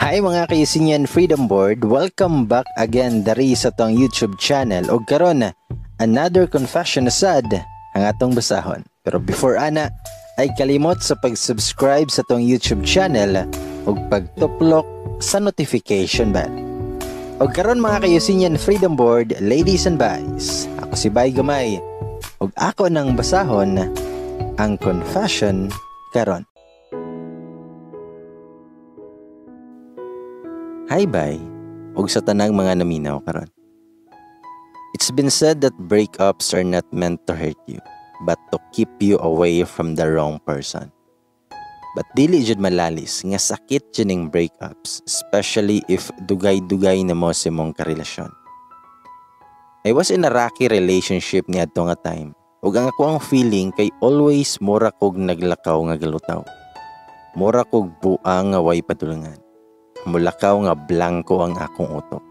Hi, mga ka-Eugenian Freedom Board, welcome back again dari sa atong YouTube channel. Og karon, another confession na sad ang atong basahon. Pero before ana, ay kalimot sa pag-subscribe sa atong YouTube channel ug pagtuplok sa notification bell. Og karon, mga ka-Eugenian Freedom Board, ladies and guys, ako si Bay Gamay ug ako nang basahon ang confession karon. Hi, Bay, ug sa tanang mga naminaw karon. It's been said that breakups are not meant to hurt you, but to keep you away from the wrong person. But dili jud malalis nga sakit jud ning breakups, especially if dugay-dugay na mo sa imong karelasyon. I was in a rocky relationship niadto nga time. Ug ang ako ang feeling kay always mura kog naglakaw nga galutaw. Mura kog buang nga way padulngan. Mulakaw nga blanko ang akong utok.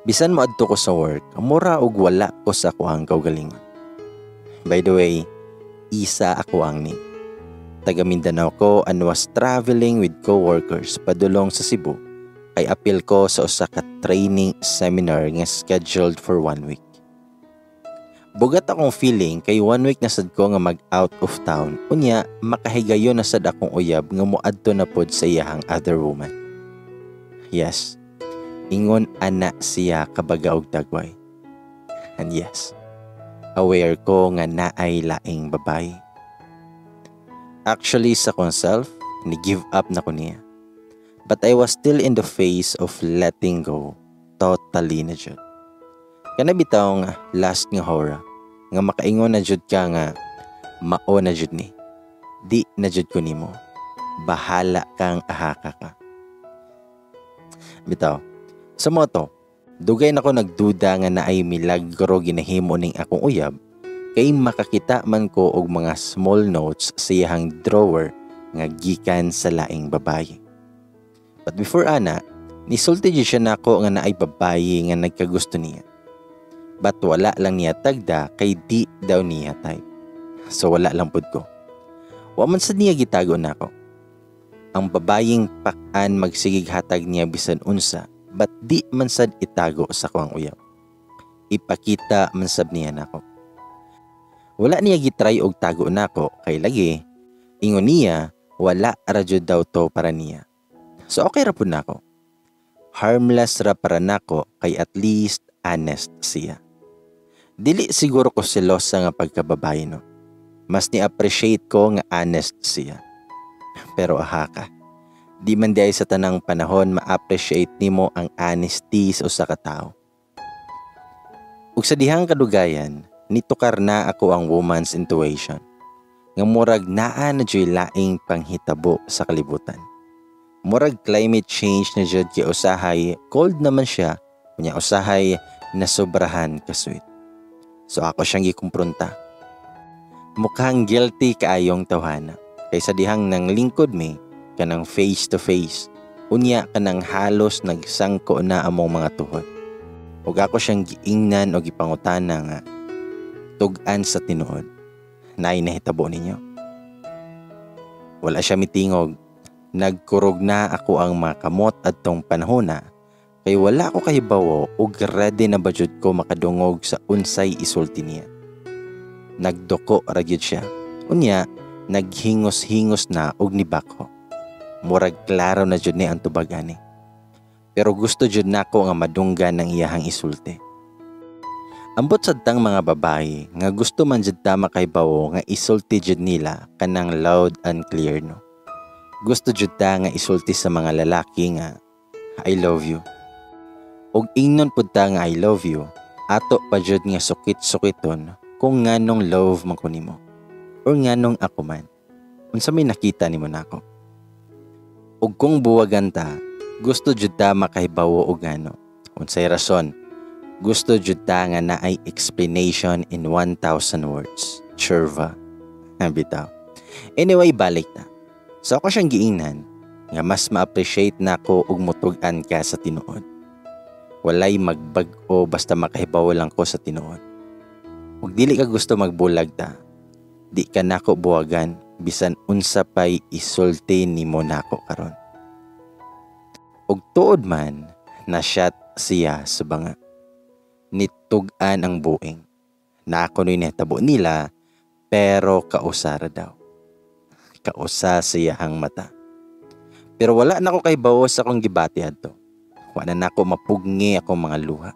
Bisan moadto ko sa work, mura og wala ko sa akuang kaugalingon. By the way, isa ako ang ni. Taga Mindanao ko and was traveling with co-workers padulong sa Cebu kay apil ko sa usa ka training seminar nga scheduled for one week. Bugat akong feeling kay one week na sad ko nga mag out of town, unya makahigayon na sad akong uyab nga moadto na pod sa iyahang other woman. Yes, ingon ana siya kabaga og dagway. And yes, aware ko nga naay laing babae. Actually, sa akong self, ni give up na ko niya. But I was still in the phase of letting go. Totally na jud. Kana bitawng last nga hora, nga makaingon na jud ka nga mao na jud ni. Di na jud ko nimo. Bahala kang ahaka ka. Bitaw. Sa moto, dugay na ko nagduda nga naay milagro ginahimo ning akong uyab kay makakita man ko og mga small notes sa iyahang drawer nga gikan sa laing babaye. But before ana, nisulti jud siya nako nga naay babaye nga nagkagusto niya. But wala lang niya tagda kay di daw niya type. So wala lang pud ko. Wa man sad niya gitago nako. Ang babayeng pak-an magsigig hatag niya bisan unsa, but di man sad itago sa akuang uyab. Ipakita man sab niya nako. Wala niya gitry og tago nako kay lagi ingon niya wala ra jud daw to para niya. So okay ra pud nako. Harmless ra para nako kay at least honest siya. Dili siguro ko selosa nga pagkababae, no. Mas ni-appreciate ko nga honest siya. Pero aha ka, di man diay sa tanang panahon ma-appreciate nimo ang honesty sa usa ka tawo. Ug sa dihang kadugayan, nitukar na ako ang woman's intuition. Nga murag naa na juy laing panghitabo sa kalibutan. Murag climate change na jud kay usahay cold naman siya, unya usahay nasobrahan ka sweet. So ako siyang gikumpronta. Mukhang guilty kaayong tawhana. Kaysa dihang nang lingkod mi, kanang face to face, unya kanang halos nagsangko na among mga tuhod. Ug ako siyang giingnan o gipangutana nga, "Tug-an sa tinuod, naay nahitabo ninyo?" Wala siya mitingog. Nagkurog na ako ang mga kamot adtong panahona kay wala ko kahibawo ug ready na ba jud ko makadungog sa unsay isulti niya. Nagduko ra gyud siya. Unya, naghingos-hingos na og nibakho. Murag klaro na jud ni ang tubag ani. Pero gusto jud nako nga madunggan ng iyahang isulti. Ambot sad tang mga babae nga gusto man jud ta makahibawo nga isulti jud nila kanang loud and clear, no. Gusto jud ta nga isulti sa mga lalaki nga "I love you." Ug ingnon pud ta nga "I love you," ato pa jud nga sukit-sukiton kung nganong love man ko nimo or nganong ako man. Unsa may nakita nimo nako? Ug kung buwagan ta, gusto jud ta makahibawo og ngano. Unsay rason? Gusto jud ta nga naay explanation in 1,000 words. Churva. Bitaw. Anyway, balik ta. So ako siyang giingnan nga mas ma-appreciate nako og mutug-an ka sa tinuod. Walay magbag-o basta makahibawo lang ko sa tinuod. Ug dili ka gusto magbulag ta, di ka nako buwagan bisan unsa pay isulti nimo nako karon. Ug tuod man, na-shot siya sa banga. Nitug-an ang buing. Naa kunoy nahitabo nila, pero kausa ra daw. Kausa sa iyahang mata. Pero wala na ko kahibawo sa akong gibati adto. Wala na ako mapugngi akong mga luha.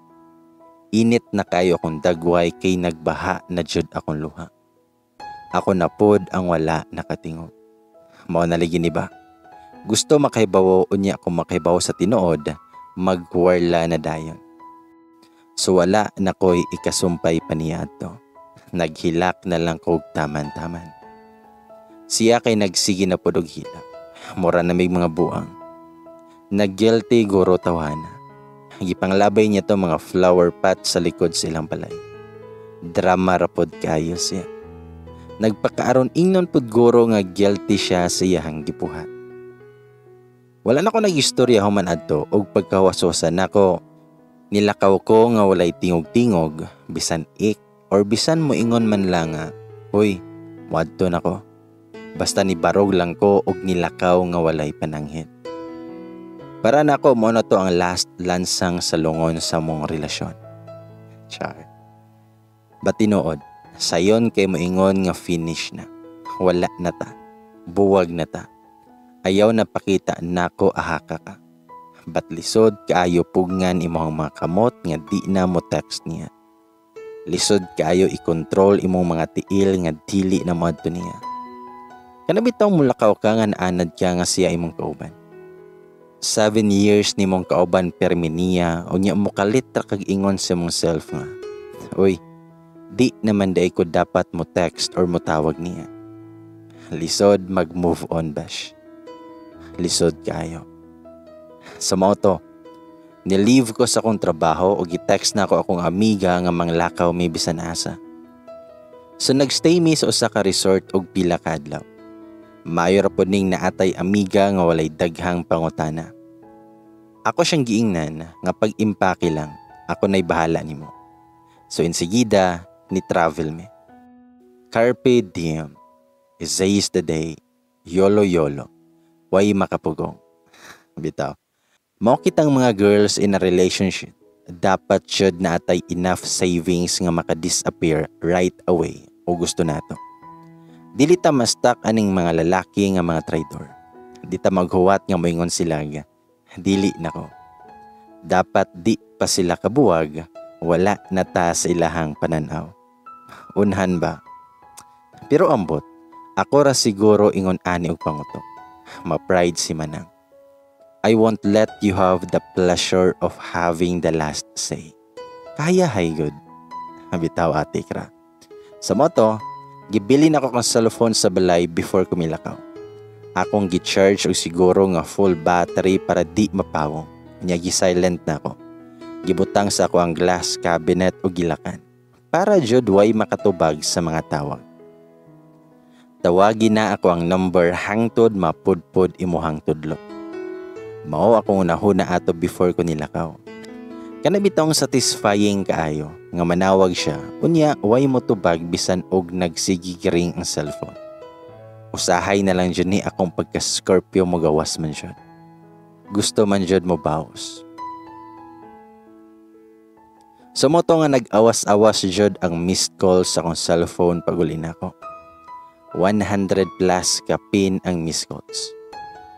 Init na kayo akong dagway kay nagbaha na jud akong luha. Ako na pod ang wala nakatingog. Mao na lagi ni ba? Gusto makahibawo, unya kung makahibawo sa tinuod, magwarla na dayon. So wala na ko'y ikasumpay pa niya adto. Naghilak na lang kog taman-taman. Siya kay nagsige na pod og hilak. Mura na may mga buang. Nag-guilty guro tawhana. Gipanglabay niya to mga flower pot sa likod sa ilang balay. Drama ra pod kayo siya. Nagpakaaron ingnon pod guro nga guilty siya sa iyahang gibuhat. Wala na ko nag-istorya human adto og pagkawasosa nako. Nilakaw ko nga walay tingog-tingog, bisan ik or bisan moingon man lang nga, "Hoy, muadto nako." Basta nibarog lang ko og nilakaw nga walay pananghid. Para nako, mao na to ang last lansang sa lungon sa mong relasyon. Char. But tinuod, sayon kay moingon nga finish na. Wala na ta. Buwag na ta. Ayaw na pakita nako ahaka ka. But lisod kaayo pugngan imong mga kamot nga di na mo text niya. Lisod kaayo i-control imong mga tiil nga dili na moadto niya. Kana bitaw mulakaw ka nga naanad ka nga siya imong kauban. 7 years nimong kauban permi niya, unya mokalit ra kag ingon sa imong self nga, "Uy, di naman diay ko dapat mo text or mo tawag niya." Lisod mag-move on, bash. Lisod kaayo. Sa mao to, ni-leave ko sa akong trabaho o gi-text na ako akong amiga nga manglakaw mi bisan asa. So nagstay mi sa usa ka resort og pila ka adlaw. Maayo ra pod ning naatay amiga nga walay daghang pangutana. Ako siyang giingnan nga pag-impake lang, ako na'y bahala nimo. So insigida, ni travel mi. Carpe diem. Seize the day. YOLO YOLO. Way makapugong. Bitaw. Mao kitang mga girls in a relationship, dapat jud na atay enough savings nga maka-disappear right away o gusto nato. Dili ta ma-stuck aning mga lalaki nga mga traidor. Di ta maghuwat nga moingon sila nga, "Dili nako." Dapat di pa sila kabuwag, wala na ta sa ilahang pananaw. Unhan ba? Pero ambot, ako ra siguro ingon ani og pangutok. Ma-pride si Manang. I won't let you have the pleasure of having the last say. Kaya hay good. Bitaw, ate kra. Sa mao to, gibilin ako kong cellphone sa balay before ko milakaw. Akong gi-charge og siguro nga full battery para di mapawong. Nya gi-silent na ako. Gibutang sa ako ang glass cabinet o gilakan para jud way makatubag sa mga tawag. Tawagi na ako ang number hangtod mapudpud imuhang tudlo. Mao akong unahuna ato before ko nilakaw. Kana bitong satisfying kaayo nga manawag siya, unya way mo tubag bisan og nagsige ring ang cellphone. Usahay na lang jud ni akong pagka-Scorpio, mo gawas man jud. Gusto man jud mo bawas. So mao to nga nag-awas-awas jud ang missed call sa akong cellphone pag-uli nako. 100 plus kapin ang missed calls.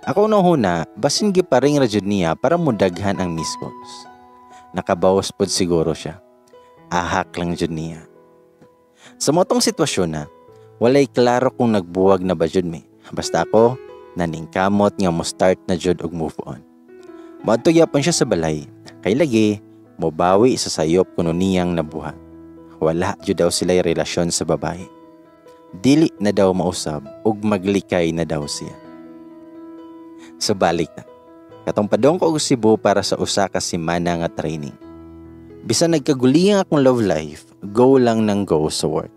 Ako huna, basin gipa-ring ra jud niya para mudaghan ang missed calls. Nakabawas pod siguro siya. Ahak lang jud niya. Sa mao tong sitwasyon na, walay klaro kung nagbuwag na ba jud mi. Basta ako, naningkamot nga mo start na jud og move on. Moadto gyapon siya sa balay. Kay lagi, mobawi sa sayop kuno niyang nabuhat. Wala jud daw sila relasyon sa babae. Dili na daw mausab ug maglikay na daw siya. Sa balik na. Katong padong ko og Cebu para sa usa ka semana nga training. Bisan nagkaguliyang akong love life, go lang ng go sa work.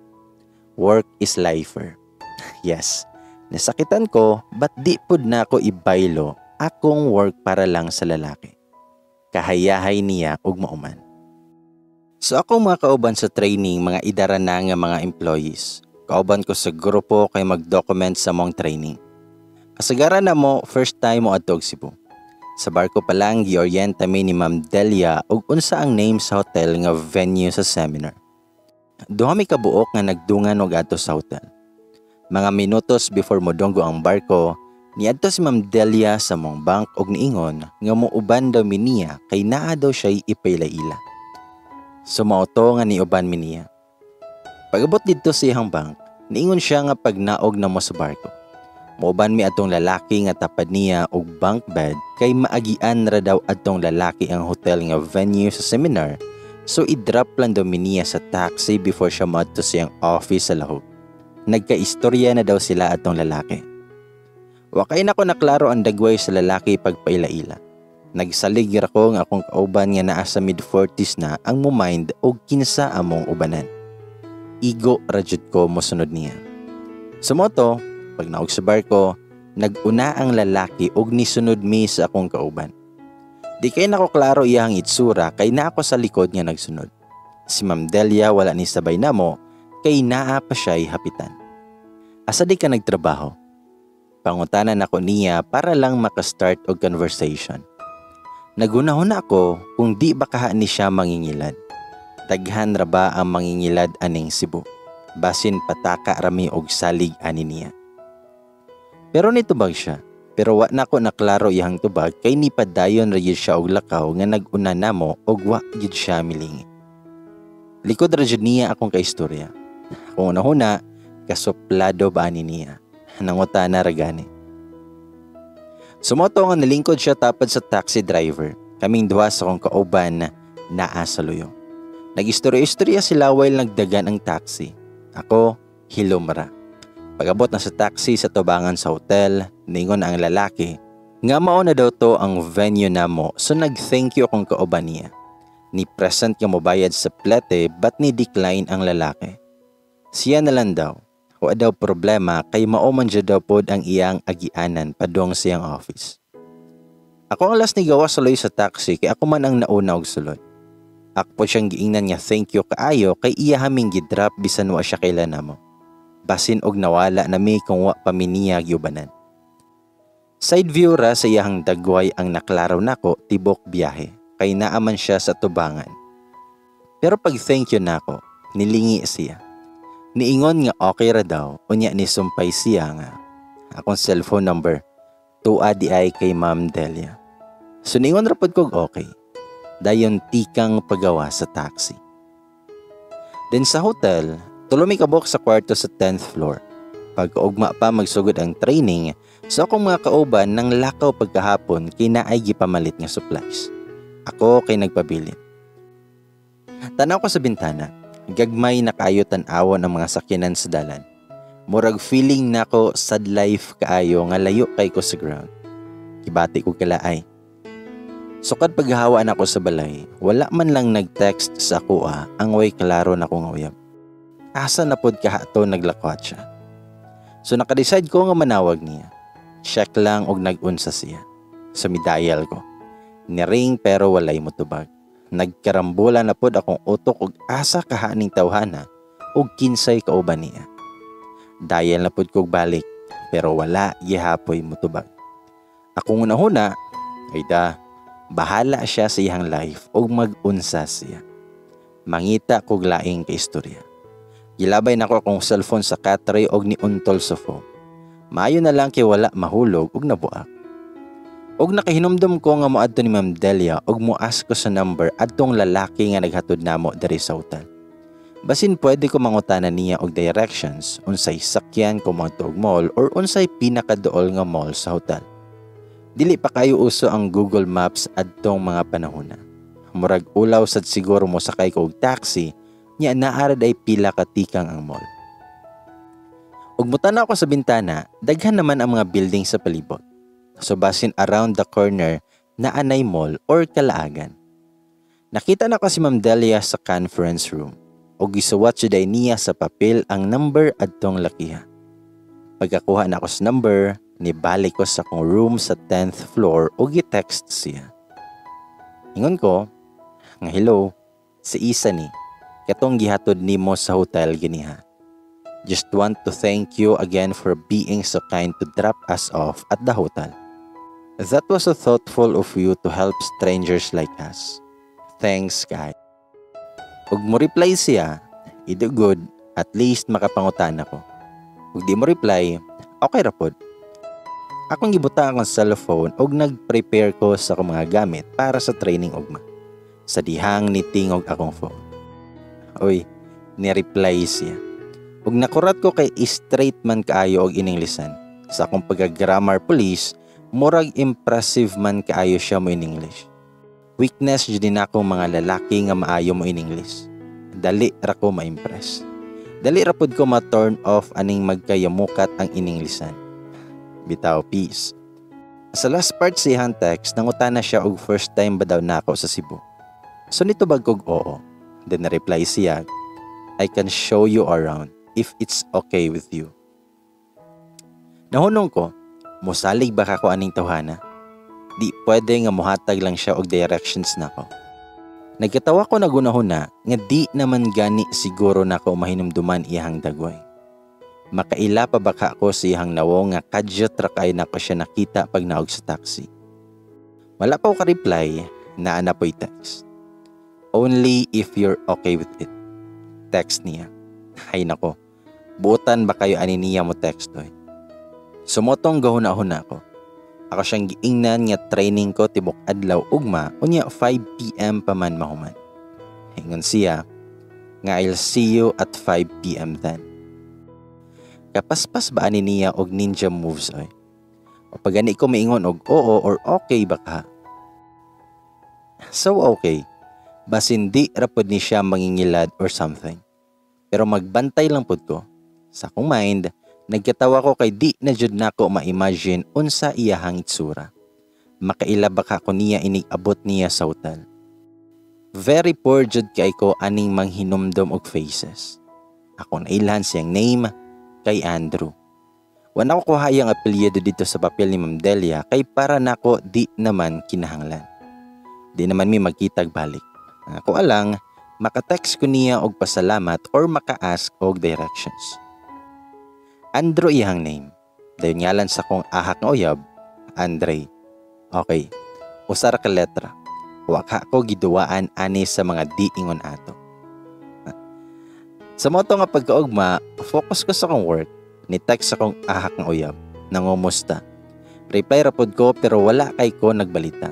Work is lifer. Yes, nasakitan ko, but di pud na ako ibaylo akong work para lang sa lalaki. Kahayahay niya ug mauman. So ako mga kauban sa training, mga idara na nga mga employees. Kauban ko sa grupo kay mag-document sa mong training. Kasagaran na mo first time mo adto og Cebu. Sa barko pa lang, giorienta mi ni Ma'am Delia og unsa ang name sa hotel nga venue sa seminar. Duha mi kabuok nga nagdungan og adto sa hotel. Mga minutos before modonggo ang barko, niadto si Ma'am Delia sa among bunk og niingon nga muuban daw mi niya kay naa daw siya'y ipailaila. So mao to nga niuban mi niya. Pag-abot didto sa iyang bunk, niingon siya nga pagnaog na mo sa barko, muuban mi atong lalaki nga tapad niya og bunk bed kay maagian ra daw adtong lalaki ang hotel nga venue sa seminar, so i-drop lang daw mi niya sa taxi before siya moadto sa iyang office sa Lahug. Nagkaistorya na daw sila atong lalaki. Wa kay nako naklaro ang dagway sa lalaki pagpaila-ila. Nagsalig ra ko nga akong kauban nga naa sa mid-40s na ang mo-mind og kinsa among ubanan. Igo ra jud ko mosunod niya. Sa mao to, pag naog sa barko, nag-una ang lalaki og nisunod mi sa akong kauban. Di kay nako klaro iyang itsura kay naa ko sa likod nga nagsunod. Si Ma'am Delia wala ni sabay namo kay naa pa siya'y hapitan. "Asa di ka nagtrabaho?" Pangutana nako niya para lang makastart og conversation. Naghunahuna ako kung di ba kaha ni siya mangingilad. Daghan ra ba ang mangingilad aning Cebu? Basin pataka rami og salig ani niya. Pero nitubag siya. Pero wa na ko naklaro iyang tubag kay nipadayon ra gyud siya og lakaw nga nag-una namo og wa gyud siya milingi. Likod ra jud niya akong kaistorya. Akong hunahuna, kasuplado ba ani niya? Nangutana ra gani. So mao to nga nilingkod siya tapad sa taxi driver. Kaming duha sa akong kauban naa sa luyo. Nag-istorya-istorya sila while nagdagan ang taxi. Ako, hilom ra. Pag-abot na sa taxi sa tubangan sa hotel, ningon ang lalaki nga mao na daw to ang venue namo, so nag-thank you akong kauban niya. Ni present nga mobayad sa plete but ni decline ang lalaki. Siya na lang daw. Wa daw problema kay mao man jud daw pod ang iyang agianan padung sa iyang office. Ako ang last ni gawas sa sa taxi kay ako man ang nauna og sulod. Ako po siyang giingnan nga thank you kaayo kay iya haming gidrop bisan wa siya kaila namo. Basin og nawala na mi kung wa pa mi niya giubanan. Side view ra sa iyahang dagway ang naklaro nako tibok biyahe kay naa man siya sa tubangan. Pero pag thank you nako, nilingi siya. Niingon nga okay ra daw, unya ni sumpay siya nga akong cellphone number tuwa di ay kay Ma'am Delia. So niingon ra pod kog okay. Dayon tikang pagawa sa taxi. Then sa hotel, tulo mi kabuok sa kwarto sa 10th floor. Pagkaugma pa magsugod ang training, so akong mga kauban nang lakaw pagkahapon kay naay gipamalit nga supplies. Ako kay nagpabilin. Tanaw ko sa bintana, gagmay na kaayo tan-awon ang mga sakyanan sa dalan. Murag feeling nako sad life kaayo nga layo kay ko sa ground. Gibati ko kalaay. Sukad paghawa nako sa balay, wala man lang nag-text sa akoa ang way klaro na nga uyab. Asa na pod kaha to naglakwat siya? So nakadecide ko nga manawag niya. Check lang og nag-unsa siya. So midial ko. Niring pero walay motubag. Nagkarambola na pod akong utok og asa kaha ning tawhana og kinsay kauban niya. Dial na pod kog balik pero wala gihapoy motubag. Akong hunahuna, ay da, bahala siya sa iyang life og mag-unsa siya. Mangita kog laing kaistorya. Gilabay nako akong cellphone sa katre og niuntol sa phone. Maayo na lang kay wala mahulog og nabuak. Og nakahinumdum ko nga moadto ni Ma'am Delia og moask ko sa number adtong lalaki nga naghatod namo diri sa hotel. Basin pwede ko mangutana niya og directions unsay sakyan kung moadto og mall or unsay pinakaduol nga mall sa hotel. Dili pa kayo uso ang Google Maps adtong mga panahona. Murag ulaw sad siguro mo sakay ko og taxi nya naa ra ay pila ka tikang ang mall. Ug mutanaw ko sa bintana, daghan naman ang mga building sa palibot. So basin around the corner na anay mall or kalaagan. Nakita na ko si Ma'am Delia sa conference room ug gisuwat jud ay niya sa papel ang number adtong lakiha. Pagkakuha na ako sa number, nibalik ko sa akong room sa 10th floor ug gi-text siya. Ingon ko, nga hello, si Isa ni, katong gihatod nimo sa hotel ganiha. Just want to thank you again for being so kind to drop us off at the hotel. "That was so thoughtful of you to help strangers like us. Thanks kay." Ug mo reply siya, edi good, at least makapangutan ako. Ug di mo reply, okay ra pod. Akong gibutang akong cellphone ug nag-prepare ko sa akong mga gamit para sa training ugma. Sa dihang nitingog akong phone. Uy, ni-reply siya. Ug nakurat ko kay straight man kaayo og ininglisan. Sa akong pagka-grammar police, murag impressive man kaayo siya mo in English. Weakness jud din akong mga lalaki nga maayo mo in English. Dali ra ko ma-impress. Dali ra pud ko ma-turn off aning magkayamukat ang ininglisan. Bitaw, peace. Sa last part sa iyang text, nangutana siya og first time ba daw nako sa Cebu. So nitubag kog oo. Then na-reply siya, "I can show you around if it's okay with you." Nahunong ko, musalig ba ka ko aning tawhana? Di pwede nga muhatag lang siya og directions nako. Nagkatawa ko nagunahuna nga di naman gani siguro nako mahinumduman iyahang dagway. Makaila pa ba ka ko sa iyahang nawong nga kadyot ra kay nako siya nakita pag naog sa taxi? Wala pa ko ka-reply, naa na po'y text. "Only if you're okay with it." Text niya. Ay nako, buotan ba kayo ani niya mo text oy? Sumotong gahuna-huna ko. Ako siyang giingnan nga training ko tibok adlaw ugma, unya 5 p.m. pa man mahuman. Ingon siya nga, "I'll see you at 5 p.m. then." Kapaspas ba ani niya og ninja moves oy? O pag gani ko miingon og oo or okay ba ka? So okay. Basin di ra pod ni siya mangingilad or something. Pero magbantay lang pod ko. Sa akong mind, nagkatawa ko kay di na jud nako ma-imagine unsa iyahang itsura. Makaila ba ka ko niya inig abot niya sa hotel? Very poor jud kay ko aning manghinumdom og faces. Ako nailhan siyang name kay Andrew. Wala ko kuha ang apelyido dito sa papel ni Ma'am Delia kay para nako di naman kinahanglan. Di naman mi magkitag balik. Ang ako alang, maka-text ko niya og pasalamat or maka-ask og directions. Andrew iyang name. Dayon ngalan sa kong ahak nga uyab, Andre. Okay, usa ra ka letra. Wa ka ko giduwaan ani sa mga di ingon ato. Sa moto nga pagkaugma, focus ko sa akong work. Ni text akong ahak nga uyab. Nangumusta. Reply ra pod ko pero wala kay ko nagbalita.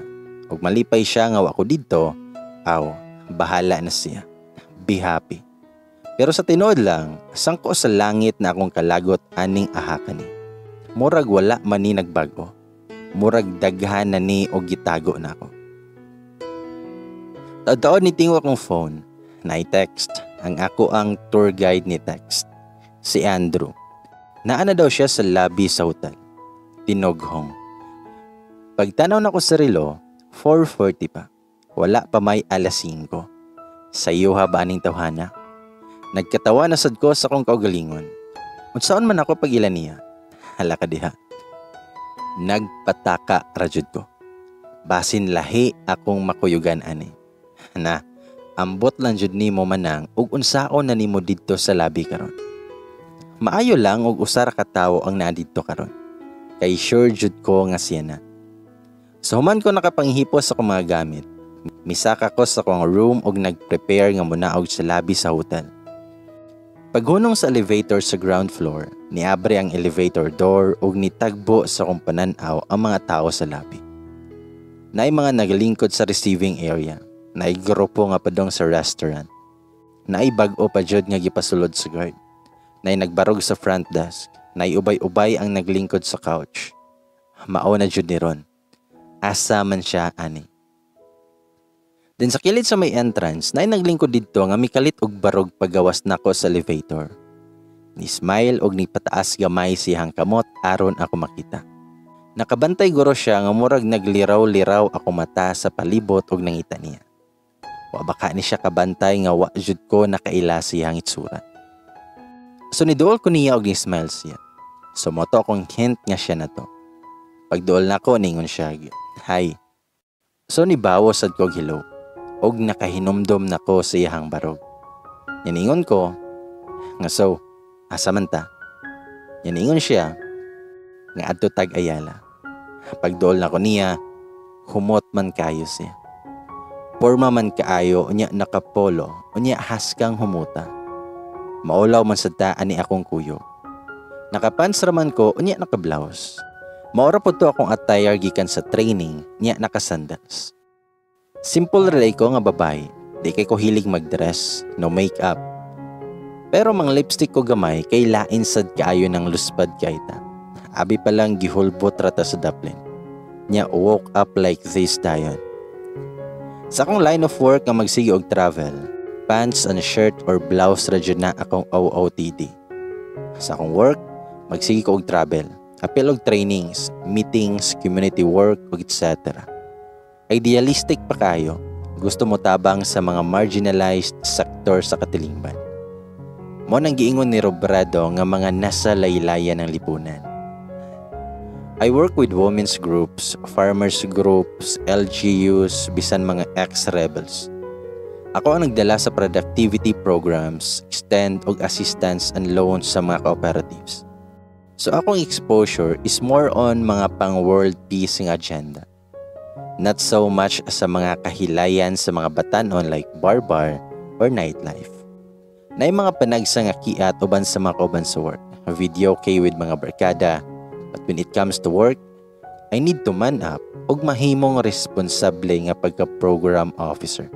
Ug malipay siya nga wa ko didto, aw, bahala na siya. Be happy. Pero sa tinuod lang, sangko sa langit na akong kalagot aning ahakan ni. Murag wala man ni nagbago. Murag daghan na ni og gitago na ako. Taod-taod ni tingog akong phone. Na-text. Ang ako ang tour guide ni text. Si Andrew. Naa na daw siya sa lobby sa hotel. Tinoghong. Pagtanaw na ko sa relo, 4:40 pa. Wala pa may alas 5. Sayuha ba aning tawhana? Nagkatawa na sad ko sa akong kaugalingon. Unsaon man ako pag ila niya? Hala ka diha. Nagpataka ra jud ko. Basin lahi akong makuyugan ani. Na, ambot lang jud nimo manang ug unsaon na nimo didto sa lobby karon. Maayo lang og usa ra ka tawo ang naa didto karon. Kay sure jud ko nga siya na. So human ko nakapanghipos sa akong mga gamit, misaka ko sa akong room og nag-prepare nga munaog sa lobby sa hotel. Paghunong sa elevator sa ground floor, niabre ang elevator door ug nitagbo sa akong panan-aw ang mga tao sa lobby. Naay mga naglingkod sa receiving area, naay grupo nga padong sa restaurant. Naay bag-o pa jud nga gipasulod sa guard. Naay nagbarog sa front desk, naay ubay-ubay ang naglingkod sa couch. Mao na jud ni ron. Asa man siya ani? Then sa kilid sa may entrance, naay naglingkod didto nga mikalit og barog pagawas nako sa elevator. Ni smile og nipataas gamay siyang kamot aron ako makita. Nakabantay guro siya nga murag nagliraw-liraw ako mata sa palibot og nangita niya. Wa baka ni siya kabantay nga wa jud ko nakaila siyang itsura. So niduol ko niya og ni smile siya. So moto akong hint nga siya na to. Pagduol nako, ningon siya, "Hi." So nibawo sad ko og hello og nakahinumdom nako sa iyahang barog. Niingon ko nga, "So, asa man ta?" Niingon siya nga adto tag Ayala. Pagduol nako niya, humot man kayo siya. Porma man kaayo, unya nakapolo, unya haskang humuta. Maulaw man sad ta ani akong kuyog. Nakapants raman ko, unya naka-blouse. Mao ra pud to akong attire gikan sa training, nya naka-sandals. Simple ra ko nga babae, di kay ko hilig mag-dress, no makeup. Pero mang lipstick ko gamay kay lain sad kaayo ng luspad kay ta. Abi pa lang gihulbot ra ta sa daplin. Nya woke up like this dayon. Sa akong line of work nga magsige og travel, pants and shirt or blouse ra jud na akong OOTD. Sa akong work, magsige ko og travel, apil og trainings, meetings, community work, ug etc. Idealistic pa kayo, gusto mo tabang sa mga marginalized sector sa katilingban. Mao nang giingon ni Robredo nga mga nasa laylayan ng lipunan. I work with women's groups, farmers groups, LGUs, bisan mga ex-rebels. Ako ang nagdala sa productivity programs, extend og assistance and loans sa mga cooperatives. So akong exposure is more on mga pang world peace nga agenda. Not so much sa mga kahilayan sa mga batanon like bar-bar or nightlife. Naay mga panagsa nga kiat uban sa mga kauban sa work. Videoke with mga barkada. But when it comes to work, I need to man up ug mahimong responsable nga pagka-program officer.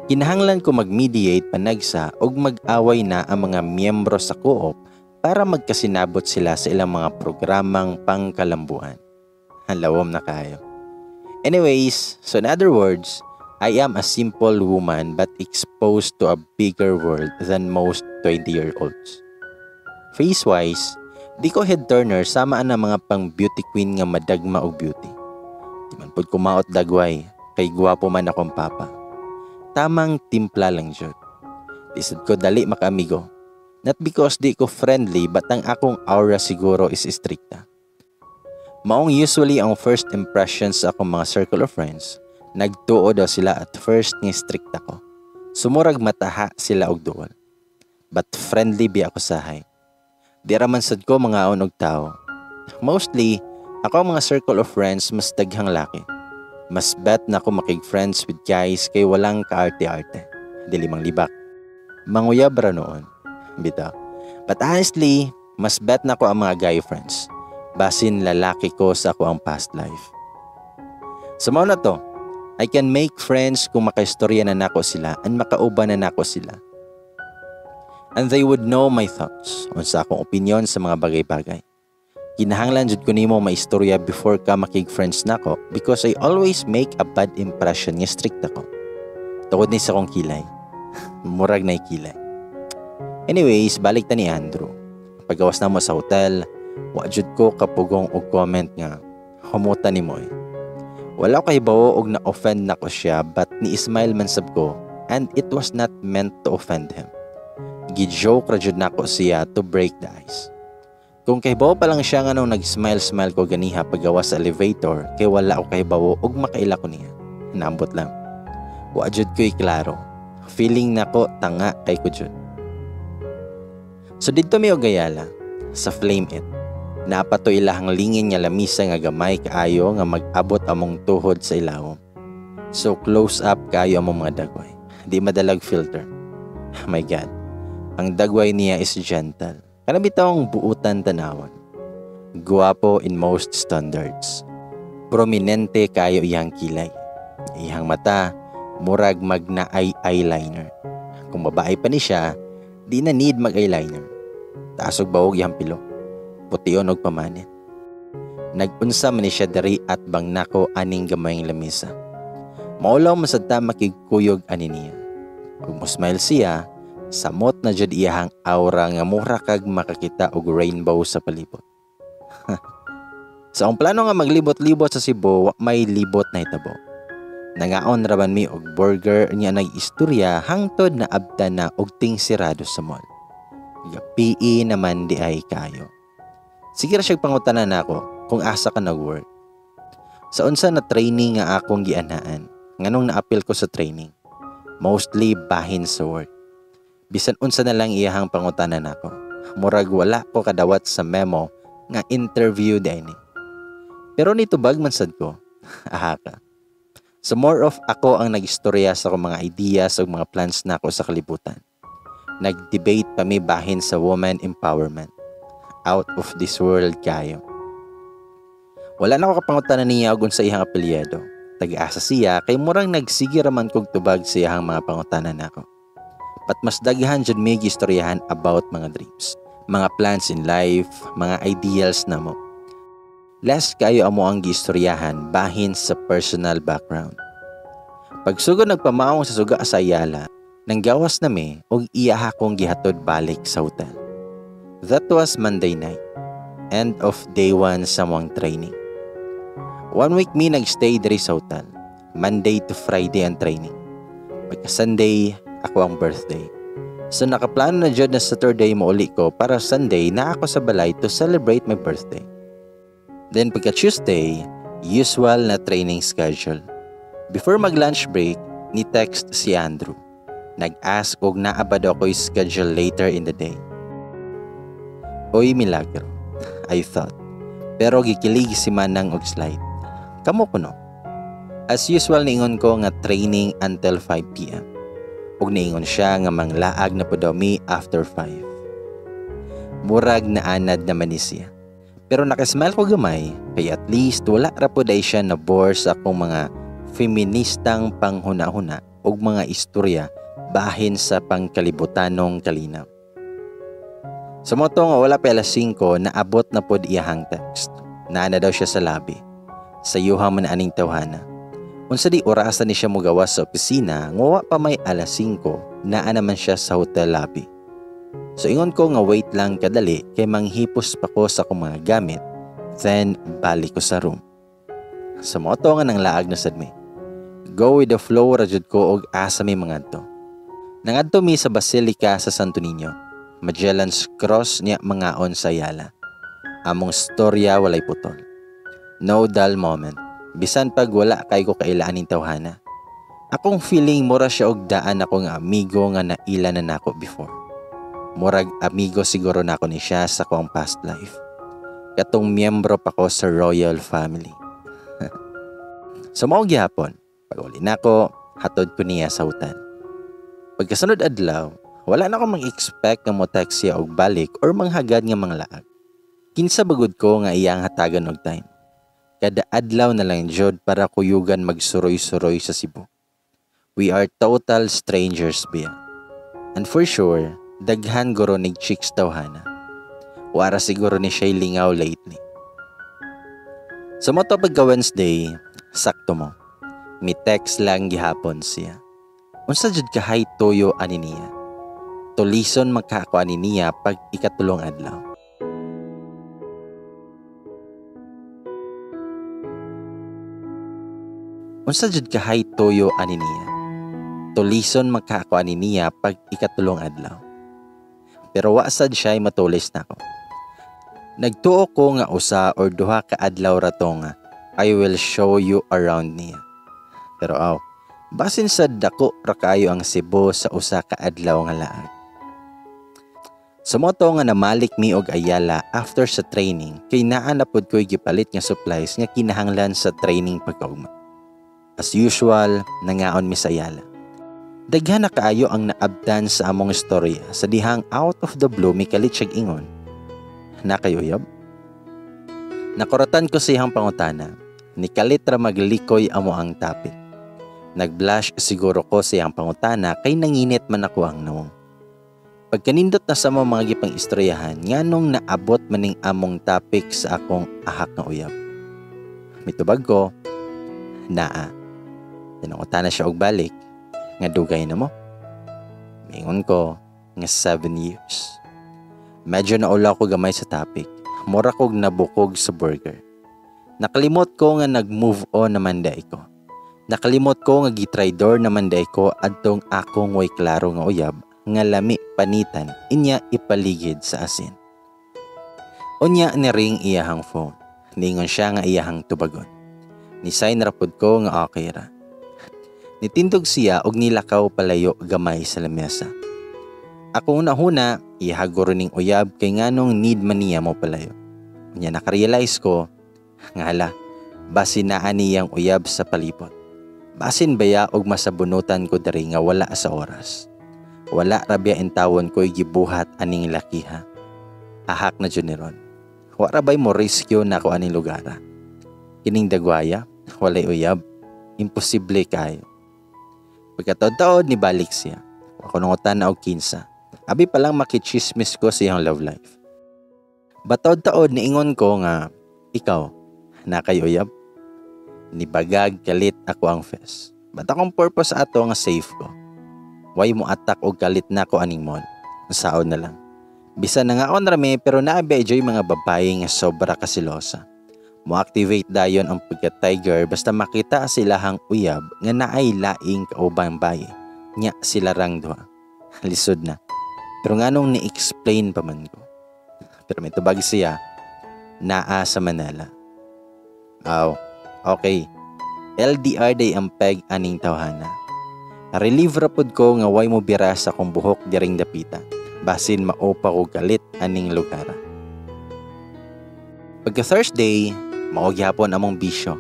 Kinahanglan ko mag-mediate panagsa ug mag-away na ang mga miyembro sa co-op para magkasinabot sila sa ilang mga programang pangkalambuan. Lawom na kayo. Anyways, so in other words, I am a simple woman but exposed to a bigger world than most 20-year-olds. Face-wise, di ko head turner sama ang mga pang beauty queen nga madagma og beauty. Di man pud kumaot dagway, kay gwapo man akong papa. Tamang timpla lang jud. Di sad ko dali makaamigo. Not because di ko friendly, but ang akong aura siguro is strikta. Maong usually ang first impression sa akong mga circle of friends, nagtuo daw sila at first nga strict ako. So murag mataha sila og duol. But friendly bi ako sahay. Di ra man sad ko mangaon og tao. Mostly, ako ang mga circle of friends mas daghang laki. Mas bet na ako makig-friends with guys kay walang kaarte-arte. Dili mang libak. Manguyab ra noon. Bitaw. But honestly, mas bet na ko ang mga guy friends. Basin lalaki ko sa ako ang past life. Sa mao na to, I can make friends kung makaistorya na nako sila and makauban na nako sila. And they would know my thoughts unsa akong opinion sa mga bagay-bagay. Kinahanglan jud ko nimo maistorya before ka makig-friends nako because I always make a bad impression nga strict ako. Tungod ni sa akong kilay. Murag na kilay. Anyways, balik ta ni Andrew. Pagawas na mo sa hotel, wa jud ko kapugong og comment nga humuta ni mo eh. Wala ko kahibawo og na-offend nako siya, but ni-smile man sab ko and it was not meant to offend him. Gi-joke ra jud nako siya to break the ice. Kung kahibawo pa lang siya nga nung nag-smile-smile ko ganiha paggawas sa elevator kay wala ko kahibawo og makaila ko niya. Naambot lang. Wa jud ko'y klaro. Feeling nako tanga kay ko jud. So didto mi og Ayala sa Flame It. Naa pa to ilahang lingin nga lamisa nga gamay kaayo nga mag-abot among tuhod sa ilawom. So close up kaayo among mga dagway. Di madalag filter. Oh my God. Ang dagway niya is gentle. Kana bitawng buutan tanawon. Guwapo in most standards. Prominente kayo iyang kilay. Iyang mata, murag magnaay eyeliner. Kung babae pa ni siya, di na need mag-eyeliner. Taas og bawog iyang pilo. Pution og pamanit. Nag-unsa man ni siya diri at bang nako aning gamayng lamisa. Maulaw man sad ta makigkuyog ani niya. Ug mo smile siya, samot na jud iyahang aura nga mura kag makakita og rainbow sa palibot. Sa akong plano nga maglibot-libot sa Cebu, wa may libot na hitabo. Nangaon ra man mi og burger nya nag-istorya hangtod na abta na og ting sirado sa mall. Gapii naman di ay kayo. Sige ra siyang pangutana nako kung asa ka nag-work. Sa unsa na training nga akong gianhaan, nganong naapil ko sa training. Mostly bahin sa work. Bisan unsa na lang iyahang pangutana nako. Murag wala ko kadawat sa memo nga interview di ni. Pero nitubag man sad ko. Aha ka. So more of ako ang nagistorya sa akong mga ideas ug mga plans nako sa kalibutan. Nag-debate pa mi bahin sa woman empowerment. Out of this world kayo. Wala na ko kapangutana niya og unsa iyang apelyido. Tag-asa siya kay murang nagsige raman kog tubag sa iyang mga pangutana nako. But mas daghan jud mi gistoryahan about mga dreams, mga plans in life, mga ideals namo. Less kayo amo ang giistoryahan bahin sa personal background. Pagsugod nagpamaong sa suga sa Ayala, nanggawas na mi og iyaha kong gihatod balik sa hotel. That was Monday night. End of day 1 sa among training. 1 week mi nagstay diri sa hotel. Monday to Friday ang training. Pagka Sunday, ako ang birthday. So nakaplano na jud na Saturday mouli ko para Sunday na ako sa balay to celebrate my birthday. Then pagka Tuesday, usual na training schedule. Before mag-lunch break, ni-text si Andrew. Nag-ask og naa ba daw ko'y schedule later in the day. Oy, milagro, I thought. Pero gikilig si Manang og slide. Kamo kuno. As usual, niingon ko nga training until 5 p.m. Ug niingon siya nga manglaag na po daw mi after 5. Murag naanad naman ni siya. Pero nakasmile ko gamay, kay at least wala ra po day siya na bore sa akong mga feministang panghuna-huna ug mga istorya bahin sa pangkalibutanong kalinaw. Sa mao to nga wala pa alas 5, naabot na pod iyahang text. Naa na daw siya sa lobby. Sayuha man aning tawhana. Unsa di orasa ni siya mogawas sa opisina nga wa pa may alas 5, naa naman siya sa hotel lobby? So ingon ko nga wait lang kadali kay manghipos pa ko sa akong mga gamit, then balik ko sa room. Sa mao to nga nanglaag na sad mi. Go with the flow ra jud ko og asa mi mangadto. Nangadto mi sa Basilica sa Santo Niño, Magellan's Cross, niya mangaon sa Ayala. Among storya walay putol. No dull moment. Bisan pag wala kay ko kaila aning tawhana. Akong feeling, mura siya og daan ako nga amigo nga naila na nako before. Murag amigo siguro nako ni siya sa akong past life. Katong miyembro pa ko sa royal family. Sa mao gihapon, pag uli nako, hatod ko niya sa hotel. Pagkasunod adlaw, wala na ko mag-expect nga mo text siya og balik or manghagad nga manglaag. Kinsa ba gud ko nga iyang hatagan og time? Kada adlaw na lang jud para kuyugan magsuroy-suroy sa Cebu. We are total strangers biya. And for sure, daghan guro nig chicks tawhana. Wara siguro ni siya lingaw lately. Sa mao to pagka Wednesday, sakto mo. Mi text lang gihapon siya. Unsa jud ka hay toyo ani niya? Tulison magkaako ani niya pag ikatulong adlaw. Unsa jud ka hay toyo ani niya? Tulison magkaako ani niya pag ikatulong adlaw. Pero wa sad siya matulis nako. Nagtuo ko nga usa or duha ka adlaw ra to nga "I will show you around" niya. Pero aw, basin sa dako ra kaayo ang Cebu sa usa ka adlaw nga laag. Sa mao to nga namalik mi og Ayala after sa training kay naa na pod ko'y gipalit nga supplies nga kinahanglan sa training pagkaugma. As usual, nangaon mi sa Ayala. Daghan na kaayo ang naabtan sa among istorya sa dihang out of the blue mikalit siyag ingon. "Naa kay uyab?" Nakuratan ko sa iyang pangutana. Nikalit ra maglikoy amo ang topic. Nagblush siguro ko sa iyang pangutana kay nanginit man ako ang nawong. Pagkanindot na sa mga gipang istoryahan, nganong naabot maning among topic sa akong ahak nga uyab? Mitubag ko, "Naa." Tinangutana siya og balik, nga dugay na mo. Mingon ko, nga 7 years. Medyo naulaw ko gamay sa topic. Mura kog nabukog sa burger. Nakalimot ko nga nag-move on naman day ko. Nakalimot ko nga gitraidor naman day ko adtong akong way klaro nga uyab nga lami panitan inya ipaligid sa asin. Unya ni ring iyahang phone. Ningon siya nga iyahang tubagon. Ni sign ra pud ko nga okay ra. Nitindog siya og nilakaw palayo gamay sa lamesa. Ako una-huna, ihaguro ning uyab kay nganong need man niya mo palayo. Unya nakarealize ko, nga hala, Basin naa niyang uyab sa palibot. Basin baya og masabunutan ko diri nga wala sa oras. Wala ra biya intawon ko'y gibuhat aning lakiha. Ahak na jud ni ron. Wa ra bay mo rescue nako aning lugara? Kining dagwaya, walay uyab. Imposible kayo. Pagkataod-taod nibalik siya. Ako nangutana og kinsa. Abi pa lang makichismis ko sa iyang love life. Bataod-taod niingon ko nga, ikaw, naa kay uyab? Nibagag kalit ako ang face. But akong purpose ato nga safe ko. Way mo attack og kalit nako aning mall. Saon na lang. Bisan nangaon rami pero naa ba joy mga babae nga sobra kasilosa. Mo-activate dayon ang pagka-tiger basta makita silahang uyab nga naay laing kaubang baye. Nya sila rang duha. Lisod na. Pero nganong ni-explain pa man ko. Pero may tubag siya, naa sa Manila. Aw, okay. LDR day ang peg aning tawhana. Relieve ra pod ko nga way mo bira sa akong buhok diring dapita. Basin mao pa ko galit aning lugar. Pagka Thursday, mao gihapon among bisyo.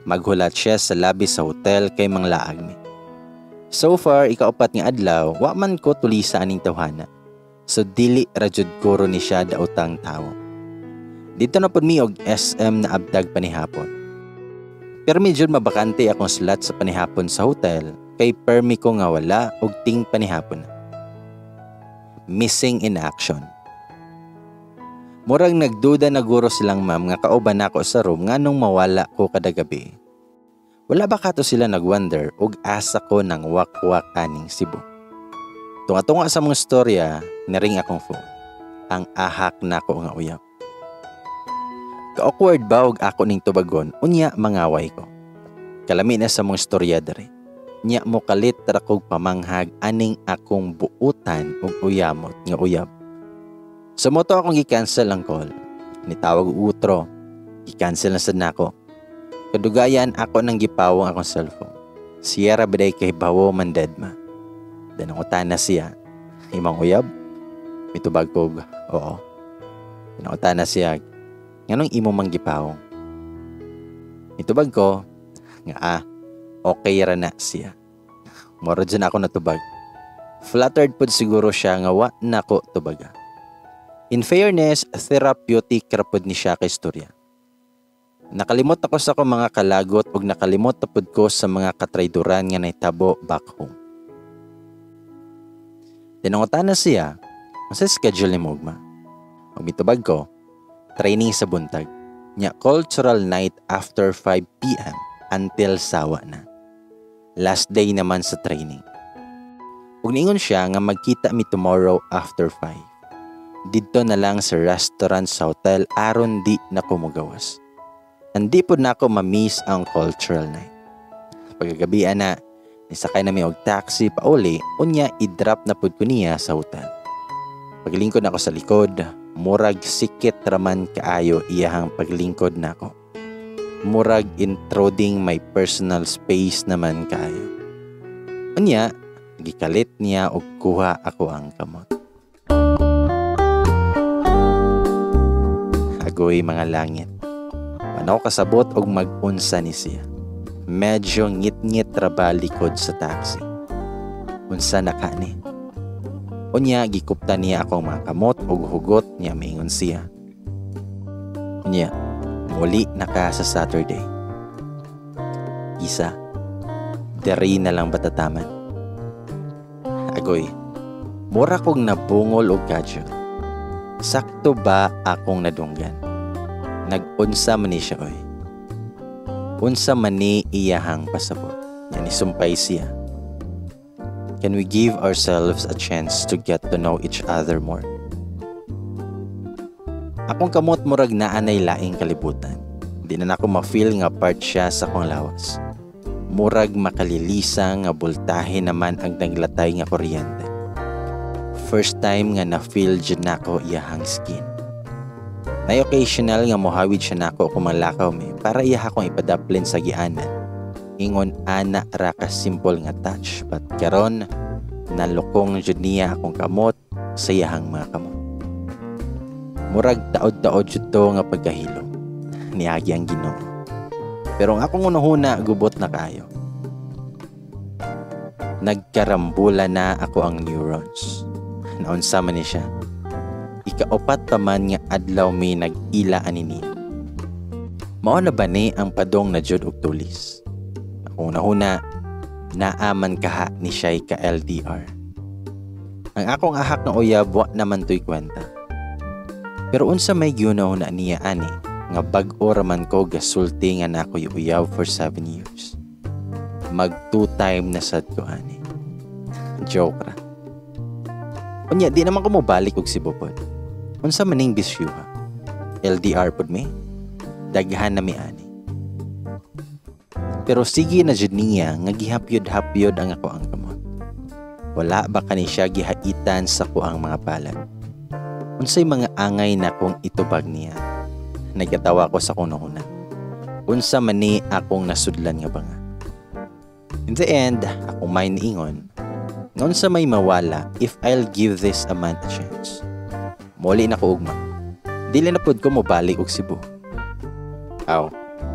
Maghulat siya sa lobby sa hotel kay manglaag mi. So far, ikaupat nga adlaw, wa man ko tulisa aning tawhana. So dili ra jud guro ni siya daotang tawo. Didto na pud mi og SM na abdag panihapon. Pero medyo mabakante akong slot sa panihapon sa hotel kay permi ko nga wala og ting panihapon. Missing in action. Murag nagduda na guro silang ma'am nga kauban nako sa room nganong mawala ko kada gabi. Wala ba kato sila nagwonder og asa ko nang wakwak aning Cebu? Tunga-tunga sa mga storya, niring akong phone. Ang ahak nako nga uyab. Ka-awkward ba og ako ning tubagon, unya mangaway ko. Kalami na sa mga storya diri. Nya mo kalit ra kog pamanghag aning akong buutan og uyamot nga uyab. Sa moto akong gi-cancel ang call. Nitawag og utro. Gi-cancel na sad nako. Kadugayan ako nang gipawong akong cellphone. Siya ra biday kay bawo man deadma. Dan na siya. Imong uyab? Mitubag kog, oo. Pinangutana siya, nganong imo mang gipawong? Mitubag ko, nga ah, okay ra na siya. Moro dyan ako natubag. Flattered pod siguro siya nga wa nako tubaga. In fairness, therapeutic ra pod ni siya kay istorya. Nakalimot ako sa akong mga kalagot ug nakalimot na pod ko sa mga katrayduran nga nahitabo back home. Tinangutana siya, unsa schedule ni ugma? Ug mitubag ko, training sa buntag. Nya cultural night after 5 p.m. until sawa na. Last day naman sa training. Ug niingon siya nga magkita mi tomorrow after 5. Didto na lang sa restaurant sa hotel aron di na ko mogawas. Andi pod nako ma-miss ang cultural night. Pagkagabi ana, nisakay na mi og taxi pauli, unya i-drop na pud ko niya sa hotel. Paglingkod nako sa likod, murag sikit raman kaayo iyahang paglingkod nako. Murag intruding my personal space naman kaayo. Unya, gikalit niya og kuha ako ang kamot. Agoy mga langit. Ano kasabot og mag-unsa ni siya. Medyo ngit-ngit ra ba likod sa taxi. Unsa na ka ni? Unya gikupta niya akong mga kamot og hugot niya maingon siya. Unya, muli na ka sa Saturday. Isa, diri na lang batataman. Agoy, mura kog nabungol og kadyo. Sakto ba akong nadunggan? Nag-unsa man ni siya oy. Unsa man ni iyahang pasabot. Yan isumpay siya. Can we give ourselves a chance to get to know each other more? Akong kamot murag naanay laing kalibutan. Di na nako ma-feel nga part siya sa akong lawas. Murag makalilisa nga boltahe naman ang naglatay nga kuryente. First time nga na-feel jud nako iyahang skin. Nay occasional nga mohawid siya nako kung malakaw mi para iya akong ipadaplin sa gianan. Ingon ana ra ka simple nga touch, but karon nalukong jud niya akong kamot sa iyahang mga kamot. Murag taod-taod jud to nga pagkahilo. Niagi ang Ginoo. Pero ang akong hunahuna, gubot na kaayo. Nagkarambula na akoang neurons. Naunsa man ni siya? Ikaupat pa man nga adlaw mi nag-ila ani niya. Mao na ba ni ang padong na jud og tulis? Akong hunahuna, naa man kaha ni siya'y ka LDR. Ang akong ahak nga uyab, wa naman to'y kwenta. Pero unsa may gihuna-huna niya ani nga bag-o raman ko gasulti nga naa ko'y uyab for 7 years? Mag two time na sad ko ani. Joke ra. Unya, di naman ko mobalik og Cebu pod. Unsa maning bisyuha? LDR pod mi? Daghan na mi ani. Pero sige na jud niya nga gihapyod-hapyod ang akoang kamot. Wala ba kani siya gihaitan sa akoang mga palad? Unsay mga angay na kong itubag niya? Nagkatawa ko sa akong hunahuna. Unsa man ni akong nasudlan nga banga? In the end, akong mind ingon, unsa may mawala if I'll give this a man a chance? Muli na ko ugma. Dili na pud ko mobalik og Cebu. Aw,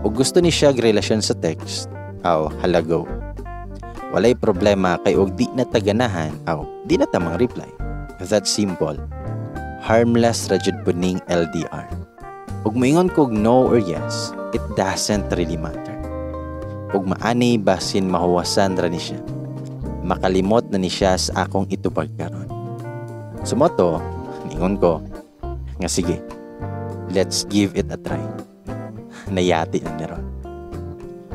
ug gusto ni siya relasyon sa text, aw, hala, go. Walay problema kay og di na taganahan, aw, di na tamang reply. That simple. Harmless ra jud pud ning LDR. Ug moingon kog no or yes, it doesn't really matter. Ug maani, basin mahuwasan ra ni siya. Makalimot na ni siya sa akong itubag karon. So mao to, ningon ko, nga sige, let's give it a try. Nayati na ni ron.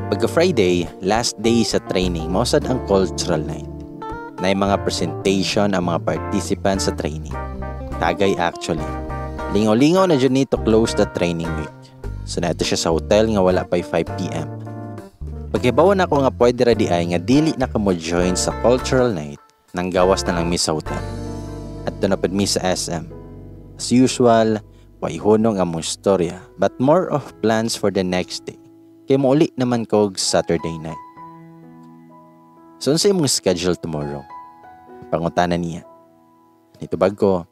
Pagka Friday, last day sa training, mao sad ang cultural night. Naay mga presentation ang mga participants sa training. Tagay actually. Lingaw-lingaw na jud ni to close the training week. So naa siya sa hotel nga wala pa'y 5 p.m. Paghibaw nako nga pwede ra diay nga dili na ka mo join sa cultural night, nang gawas na lang mi sa hotel. Adto na pud mi sa SM. As usual, way hunong among istorya but more of plans for the next day. Kay mouli naman kog Saturday night. "So unsa imong schedule tomorrow?" pangutana niya. Nitubag ko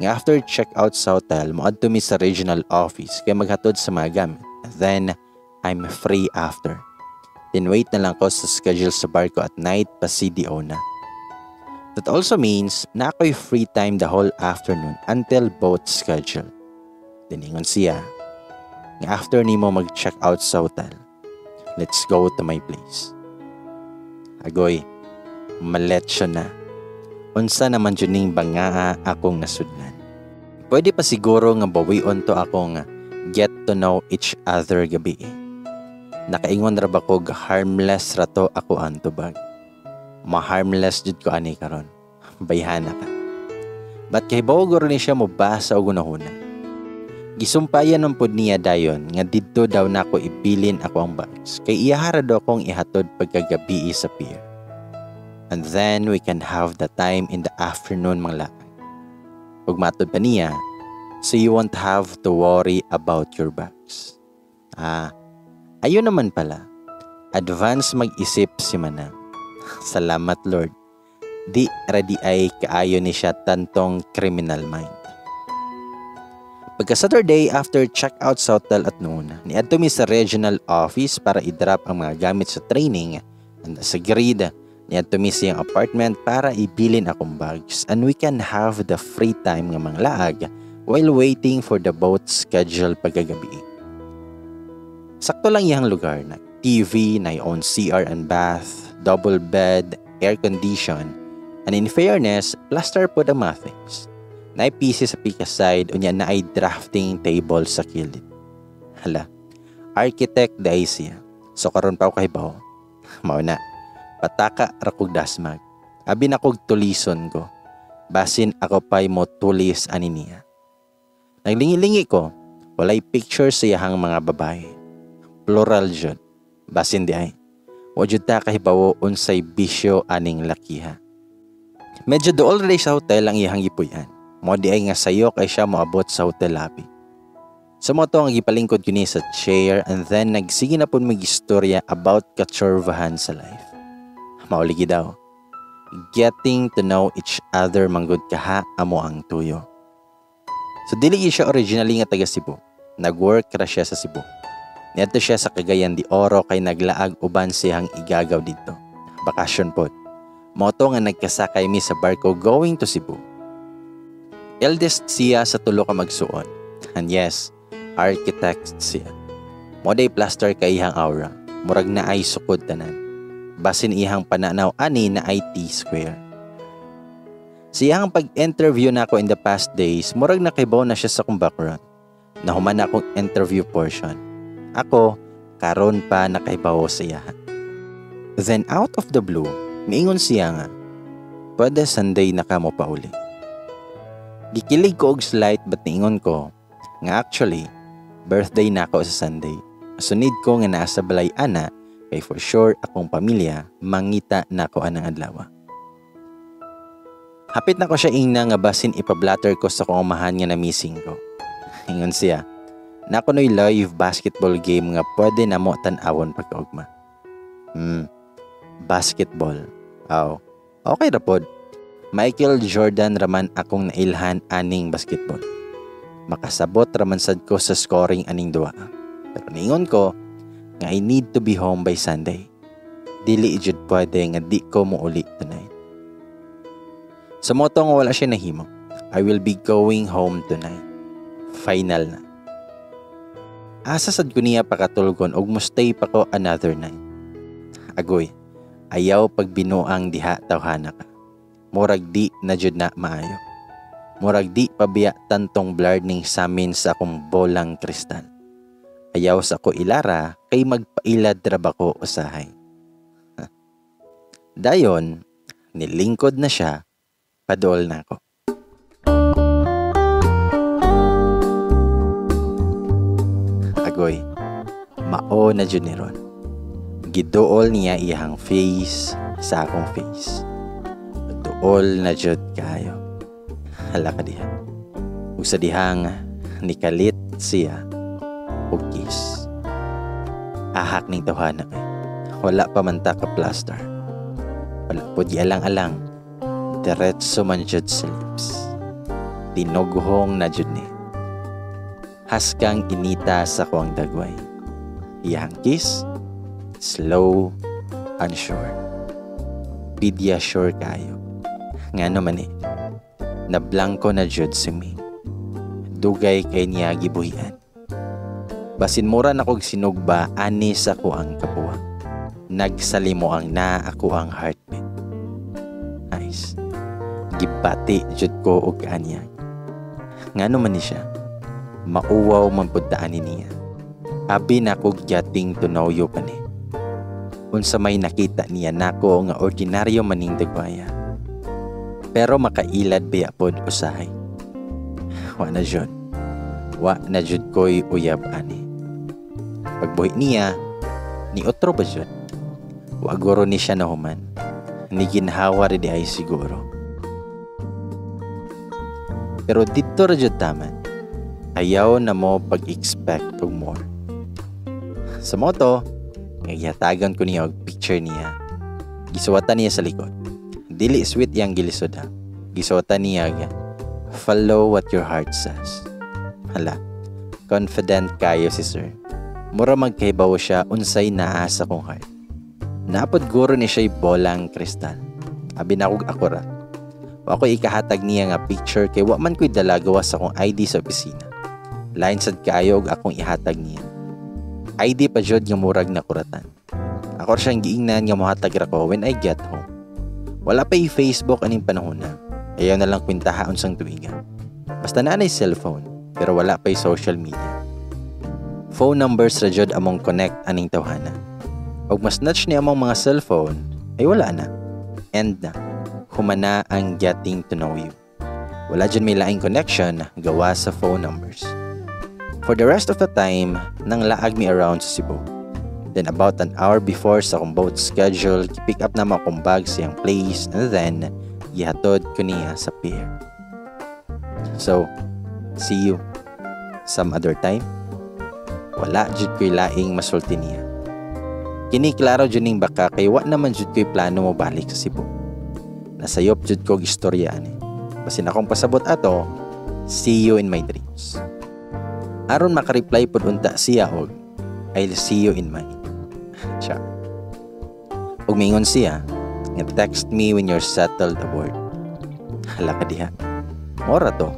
nga after check out sa hotel, moadto mi sa regional office kay maghatod sa mga gamit. Then, I'm free after. Then wait na lang ko sa schedule sa barko at night pa CDO na. That also means naa ko'y free time the whole afternoon until boat schedule. Diningon siya nga after nimo mag-check out sa hotel, let's go to my place. Agoy, maletsyo na. Unsa naman jud ning bangaa akong nasudlan? Pwede pa siguro nga bawion to akong get to know each other gabii. Nakaingon ra ba kog harmless ra to akoang tubag? Ma-harmless jud ko ani karon. Bayhana ka. But kahibaw guro ni siya mo basa og hunahuna. Gisumpayan man pud niya dayon nga didto daw nako ibilin akoang bags kay iyahara daw akong ihatod pagkagabii sa pier. And then we can have the time in the afternoon manglaag. Ug matod pa niya, so you won't have to worry about your bags. Ah, ayun naman pala. Advance mag-isip si Manang. Salamat, Lord. Di ra diay kaayo ni siya tantong criminal mind. Pagka Saturday, after check-out sa hotel at noon, niadto mi sa regional office para i-drop ang mga gamit sa training and sa grid, niadto mi sa iyang apartment para ibilin akong bags and we can have the free time nga manglaag while waiting for the boat schedule pagkagabi. Sakto lang iyang lugar na TV, naay own CR and bath, double bed, air condition, and in fairness, plaster pod ang mga things. Naay PC sa pika side, unya naay drafting table sa kilid. Hala, architect diay siya. So karon pa ako kahibaw. Mao na, pataka ra kog dasmag. Abi na kog tulison ko. Basin ako pa'y mo tulis ani niya. Naglingi-lingi ko, walay picture sa iyahang mga babae. Plural jud. Basin diay. Wa jud ta kahibawo unsay bisyo aning lakiha. Medyo duol ra sa hotel ang iyahang gipuy-an. Mao diay nga sayo kay siya moabot sa hotel lobby. Sa mao to ang gipalingkod ko ni sa chair and then nagsige na pud mig istorya about katsorbahan sa life. Mauligi daw. Getting to know each other manggod kaha amo ang tuyo. So dili siya originally nga taga Cebu. Nag-work ra siya sa Cebu. Niadto siya sa Cagayan de Oro kay naglaag uban siyang igagaw didto. Bakasyon pod. Mao to nga nagkasakay mi sa barko going to Cebu. Eldest siya sa tulo ka magsuon. And yes, architect siya. Mao day plaster kay iyang aura. Murag naay sukod tanan. Basin iyang pananaw ani naay T-square. Siyang pag-interview nako in the past days, murag nakibaw na siya sa akong background. Nahuman na akong interview portion. Ako, karon pa nakaibaw sa iya. Then out of the blue, miingon siya nga, "Pwede Sunday na ka mo pauli?" Gikilig ko og slight, but niingon ko nga actually, birthday na ako sa Sunday. So need ko nga naa sa balay ana kay for sure akong pamilya mangita na ko anang adlaw. Hapit na ko siya ingna nga basin ipablatter ko sa akong amahan nga na-missing ko. Ingon siya, naa kuno'y live basketball game nga pwede namo tan-awon pagkaugma. Basketball. Aw, okay ra pod. Michael Jordan raman akong nailhan aning basketball. Makasabot raman sad ko sa scoring aning duwa. Pero niingon ko nga I need to be home by Sunday. Dili jud pwede nga di ko muuli tonight. Sa mao to nga wala siya nahimo. I will be going home tonight. Final na. Asa sad ko niya pakatulgon og mo-stay pa ko another night? Agoy, ayaw pagbinuang diha, tawhana ka. Murag di na jud na maayo. Murag di pabiya tantong blurred ning samin sa akong bolang kristal. Ayaw sa ko ilara kay magpailad ra ba ko usahay. Dayon, nilingkod na siya, paduol na ako. Agoy, mao na jud ni ron. Giduol niya iyang face sa akong face. Duol na jud kayo. Hala ka diha. Ug sa dihang nikalit siya og kiss. Ahak ning tawhana kay wala pa man ta ka plaster. Wala pod gialang-alang. Diretso man jud sa lips. Tinughong na jud ni. Haskang inita sa kuang dagway. Iyang kiss, slow and sure. Pidya sure kayo. Ngano man eh, nablangko na jud si me. Dugay kay niya gibuhian. Basin mura na kog sinugba ani sa kuang kapuwa. Nagsalimo ang na ako ang heartbeat. Nice. Gibati jud ko og anya. Ngano man ni siya? Mauwaw man pud ta ani niya. Abi na kog getting to know you pa ni. Unsa may nakita niya nako nga ordinaryo maning dagwaya. Pero makailad biya pod usahay. Wa na jud. Wa na jud ko'y uyab ani. Pagbuhi niya, ni otro ba jud? Wa guro ni siya nahuman. Ni ginhawa rin di ay siguro. Pero dito ra jud taman. Ayaw na mo pag-expect og more. Sa moto, ngagihatagan ko niya og picture niya. Gisuwatan niya sa likod. Dili sweet yang gilisod ha. Gisuwatan niya ga, "Follow what your heart says." Hala, confident kayo si sir. Mura magkaibaw siya unsay naa sa kong heart. Napod guro ni siya'y bolang kristal. Abi na kog ako ra. Wa ko ikahatag niya nga picture kay wa man ko'y dala gawas sa akong ID sa opisina. Lain sad kaayo og akong ihatag niya. ID pa jud nga murag na kuratan. Ako ra siyang giingnan nga mohatag ra ko when I get home. Wala pa i-Facebook aning panahon na. Ayaw na lang kwintaha unsang tuiga. Basta naa nay cellphone, pero wala pa social media. Phone numbers ra jud among connect aning tawhana. Og mas-snatch ni among mga cellphone, ay wala na. End na. Humana ang getting to know you. Wala jud may laing connection gawa sa phone numbers. For the rest of the time, nang laag mi around sa Cebu. Then about an hour before sa akong boat schedule, pick up na mo akong bag sa iyang place and then gihatod ko niya sa pier. So, see you some other time. Wala jud ko'y laing masulti niya. Kini klaro jud ning baka kay wa naman jud ko'y plano mo balik sa Cebu. Nasayop jud kog istorya ani. Basin akong pasabot ato, see you in my dreams. Aron makareply pud unta siya og I'll see you in mine. Siya. Ug miingon siya nga text me when you're settled aboard. Hala ka diha. Mora to.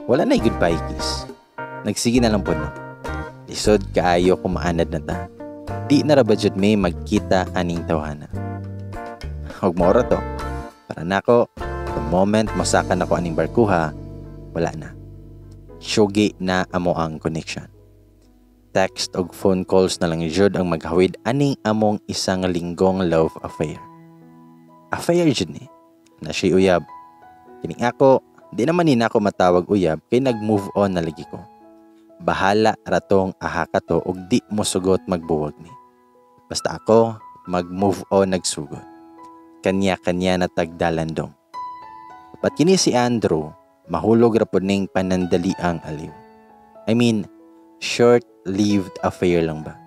Wala na goodbye kiss. Nagsige na lang po na. Lisod kaayo kung maanad na ta. Di na ra ba jud may magkita aning tawhana. Ug mora to. Para nako, the moment mosaka nako aning barkuha, wala na. Syugi na amo ang connection. Text og phone calls na lang jud ang maghawid aning among isang linggong love affair. Affair jud ni. Na siya uyab. Kining ako, di naman ni nako matawag uyab kay nag-move on na lagi ko. Bahala ratong aha ka to og di mo sugot magbuwag ni. Basta ako, mag-move on nagsugod. Kanya-kanya na tagdalandong. But kini si Andrew, mahulog ra pod ning panandaliang aliw. I mean, short-lived affair lang ba?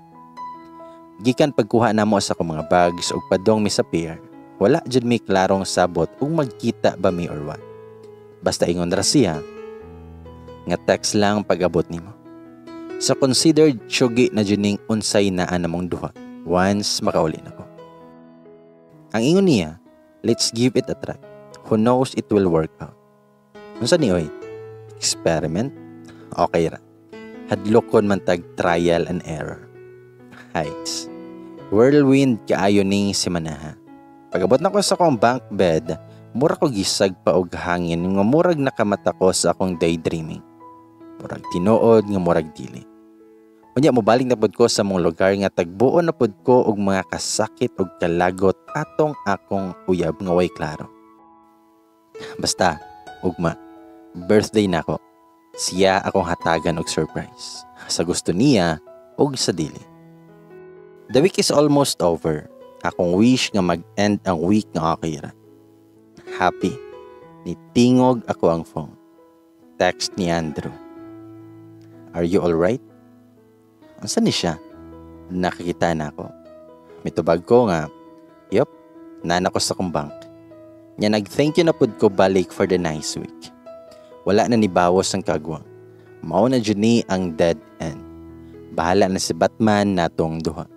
Gikan pagkuha namo sa akong mga bags ug padong mi sa pier, wala jud mi klarong sabot ug magkita ba mi or what. Basta ingon ra siya nga text lang pag-abot nimo. So considered tsugi na jud ning unsay naa namong duha once makauli nako. Ang ingon niya, let's give it a try. Who knows, it will work out. Unsa ni oy? Experiment? Okay ra. Hadlokon man tag trial and error. Heights. Whirlwind kaayo ning simanaha. Pag-abot na ko sa akong bunk bed, mura ko gisag pa og hangin nga murag nakamata ko sa akong daydreaming. Murag tinuod nga murag dili. Unya mobalik na pud ko sa mong lugar nga tagbuon na pud ko og mga kasakit og kalagot atong akong uyab nga way klaro. Basta, ugma, birthday nako. Siya akong hatagan og surprise. Sa gusto niya og sa dili. The week is almost over. Akong wish nga mag-end ang week nga okay ra. Happy. Nitingog ako ang phone. Text ni Andrew. Are you alright? Unsa ni siya? Nakakita na ako. Mitubag ko nga, yup, nana ko sa akong bunk. Nya nag-thank you na pud ko balik for the nice week. Wala na ni bawas ang kagwang. Mao na jud ni ang dead end. Bahala na si Batman natong duha.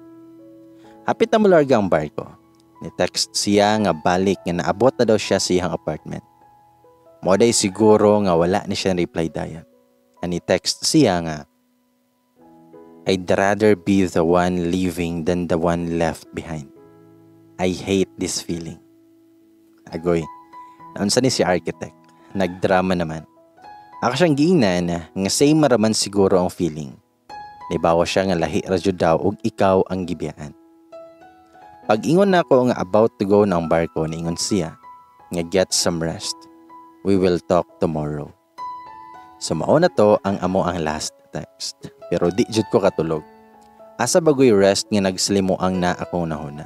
Hapit na molarga ang barko. Ni-text siya nga balik nga naabot na daw siya sa iyang apartment. Moday siguro nga wala ni siya reply dayon. Ani text siya nga, I'd rather be the one leaving than the one left behind. I hate this feeling. Agoy, naunsa ni si architect? Nagdrama naman. Ako siyang giingnan nga same maraman siguro ang feeling. Nibawa siya nga lahi ra jud daw og ikaw ang gibiyaan. Pag ingon na ako nga about to go na ang barko, niingon siya nga get some rest. We will talk tomorrow. So mao na to ang amo ang last text. Pero di jud ko katulog. Asa bagoy rest nga nagslimuang na akong nahuna.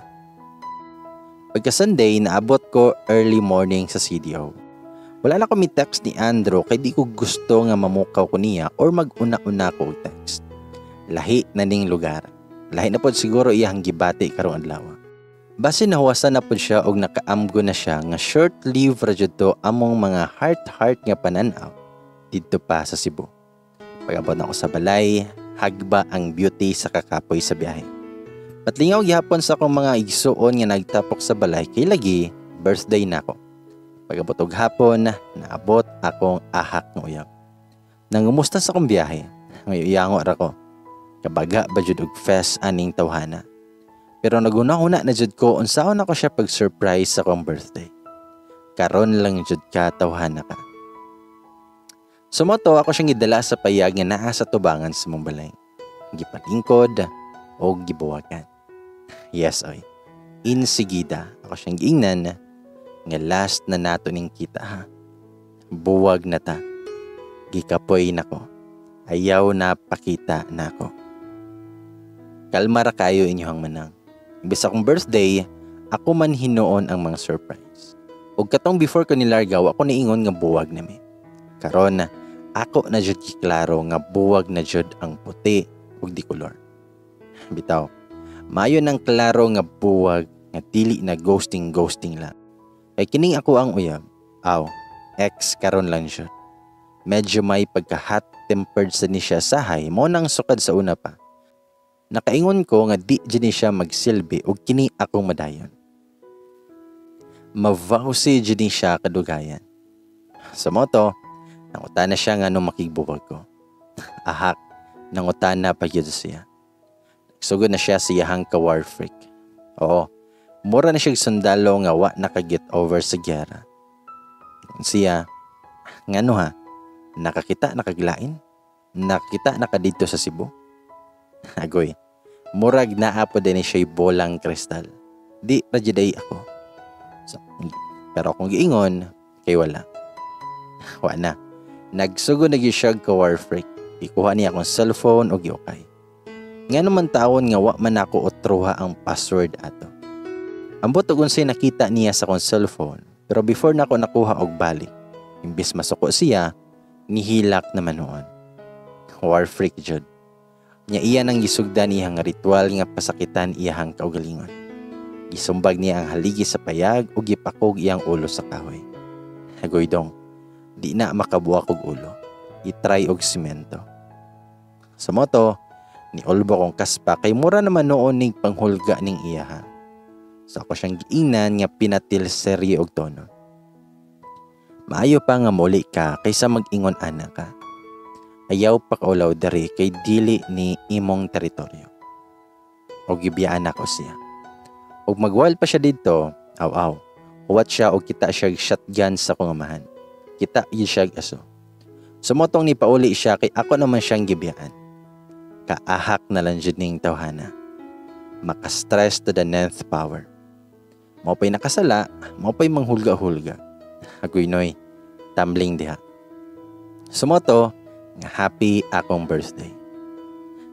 Pagka Sunday, naabot ko early morning sa CDO. Wala na ko mi text ni Andrew kay di ko gusto nga mamukaw ko niya or maguna-una ko og text. Lahi na ning lugar. Lahi na pod siguro iyang gibati karong adlaw. Basin nahuwasan na pod siya og nakaamgo na siya nga short leave ra jud to among mga heart-heart nga panan-aw didto pa sa Cebu. Pag-abot na ako sa balay, hagba ang beauty sa kakapoy sa biyahe. Patlingaw gihapon sa akong mga igsuon nga nagtapok sa balay kay lagi birthday nako. Pag-abot og hapon, naabot akong ahak nga uyab. Nangumusta sa akong biyahe, ngayon ra ko. Kabaga ba jud og fest aning tawhana. Pero naguna-una na jud ko unsaon ako siya pag-surprise sa akong birthday. Karon lang jud ka, tawhana ka. Sumoto ako siyang gidala sa payag nga naa sa tubangan sa mong balay. Gipalingkod o gibuwagan. Yes, oy. Insigida ako siyang giingnan nga last na nato ning kita ha. Buwag na ta. Gikapoy nako. Ayaw na pakita nako. Kalma ra kayo inyong manang. Imbes akong birthday, ako man hinuon ang mga surprise. Ug katong before ko nilargaw, ako niingon nga buwag nami. Karon, ako na jud giklaro nga buwag na jud ang puti ug di kolor. Bitaw, maayo nang klaro nga buwag nga dili na ghosting ghosting lang. Kay kining ako ang uyab, aw, ex karon lang jud. Medyo may pagka hot tempered sa ni siya sahay mo nang sukad sa una pa. Nakaingon ko nga di jud ni siya magsilbi og kini akong madayon. Mavawsi jud ni siya kadugayan. Sa mao to, nangutana siya nga nung makigbuwag ko. Ahak, nangutana pa gyud siya. Nagsugod na siya sa iyahang ka-war freak. Oo, mura na siya sundalo nga wa naka-get over sa gyera. Siya, ngano ha, nakakita nakaglain? Nakakita na ka didto sa Cebu? Agoy, murag naa po din siya bolang kristal. Di ra jud ay ako. So, pero akong giingon, kay wala. Wa na. Nagsugod na gyud siya ka war freak. Ikuha niya akong cellphone og giukay. Nga naman taon nga wa man ako otruha ang password ato. Ambot og unsay nakita niya sa akong cellphone, pero before nako nakuha og balik, imbis masuko siya, nihilak naman noon. War freak jud. Nya iya nang gisugdan niya nga ritual nga pasakitan iyahang kaugalingon. Gisumbag niya ang haligi sa payag ug gipakog iyang ulo sa kahoy. Agoy dong, di na makabuak og ulo. I-try og simento. Sa mao to, ni ulbo kong kaspa kay mura naman noon ning panghulga ning iyaha. So ako siyang giingnan nga pinatil serye og tono. Maayo pa nga muli ka kaysa mag-ingon ana ka. Ayaw pa kaulaw diri kay dili ni imong teritoryo. Og gibiyaan nako siya. Og magwal pa siya didto, aw-aw. Huwat siya og kita siya shotgun sa akong amahan. Kita yun siya aso. Sumotong ni pauli siya kay ako naman siyang gibiyaan. Kaahak na lang jud ning tawhana. Maka-stress to the nth power. Mao pa'y nakasala, mao pa'y manghulga-hulga. Agoy noy, tumbling diha. Sumoto, nga happy akong birthday.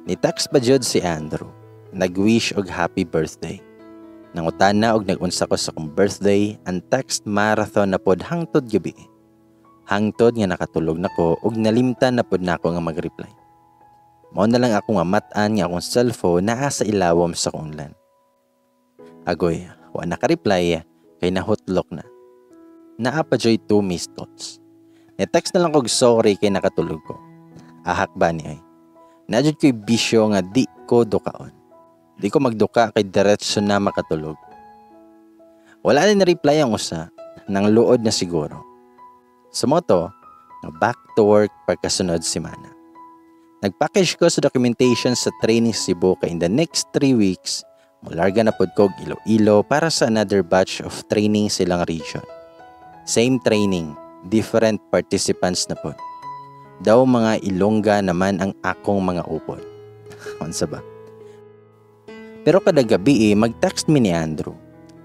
Ni text pa jud si Andrew. Nag-wish og happy birthday. Nangutana og nag-unsa ko sa akong birthday, ang text marathon na pod hangtod gabi. Hangtod nga nakatulog na ko og nalimtan na pod nako nga mag-reply. Mao na lang ako nga mat-an nga akong cellphone naa sa ilawom sa akong unlan. Agoy, wa naka-reply kay nahutlok na. Naa pa joy 2 missed calls. Ni-text na lang kog sorry kay nakatulog ko. Ahak ba ni ay. Naa jud ko'y bisyo nga di ko dukaon. Di ko magduka kay diretso na makatulog. Wala na reply ang usa, nang luod na siguro. Sa mao to, nga back to work pagkasunod semana. Nag-package ko sa documentation sa training sa Cebu kay in the next 3 weeks, mularga na pod kog Iloilo para sa another batch of training silang region. Same training, different participants na pod. Daw mga Ilongga naman ang akong mga upod. Unsa ba? Pero kada gabi eh, mag-text mi ni Andrew.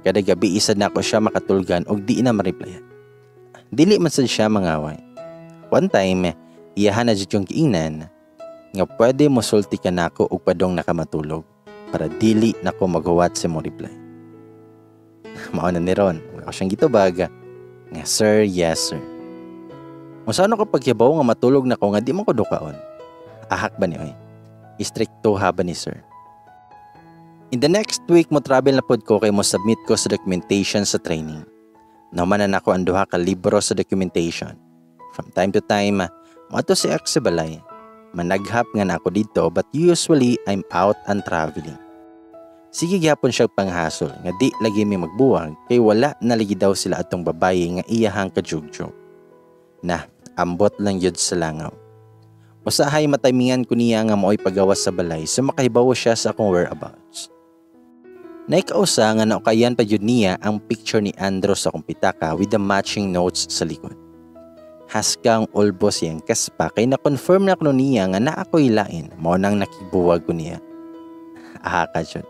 Kada gabi isa na ako siya makatulgan og di na ma-replyan. Dili man sad siya mangaway. One time, iyahan na jud yung giingnan nga pwede mo sulti ka nako og padong nakamatulog para dili nako maghuwat sa mo reply. Mao na ni ron. Wala ko siyang gitubag nga sir, yes sir. Unsa ano ko paghibaw nga matulog na ko nga di mo ko dukaon. Ahak ba ni oy? Istrikto ha ba ni sir? In the next week mo travel na pod ko kay mo submit ko sa documentation sa training. Nahuman na nako ang duha ka libro sa documentation. From time to time, moadto si ex sa balay. Managhap nga na ako dito, but usually I'm out and traveling. Sige gyapon siya panghasol nga di lagi mi magbuwag kay wala na lagi daw sila atong babaye nga iyahang kajugjug. Na, ambot lang yun sa langaw. Usahay mataymingan ko niya nga mao'y pagawas sa balay so makahibawo siya sa akong whereabouts. Naikausa nga naukayan pa yun niya ang picture ni Andrew sa akong pitaka with the matching notes sa likod. Haskang ulbo siyang kaspa kay na-confirm na kuno niya nga naa ko'y lain, mao nang nakibuwag ko niya. Aha ka jud.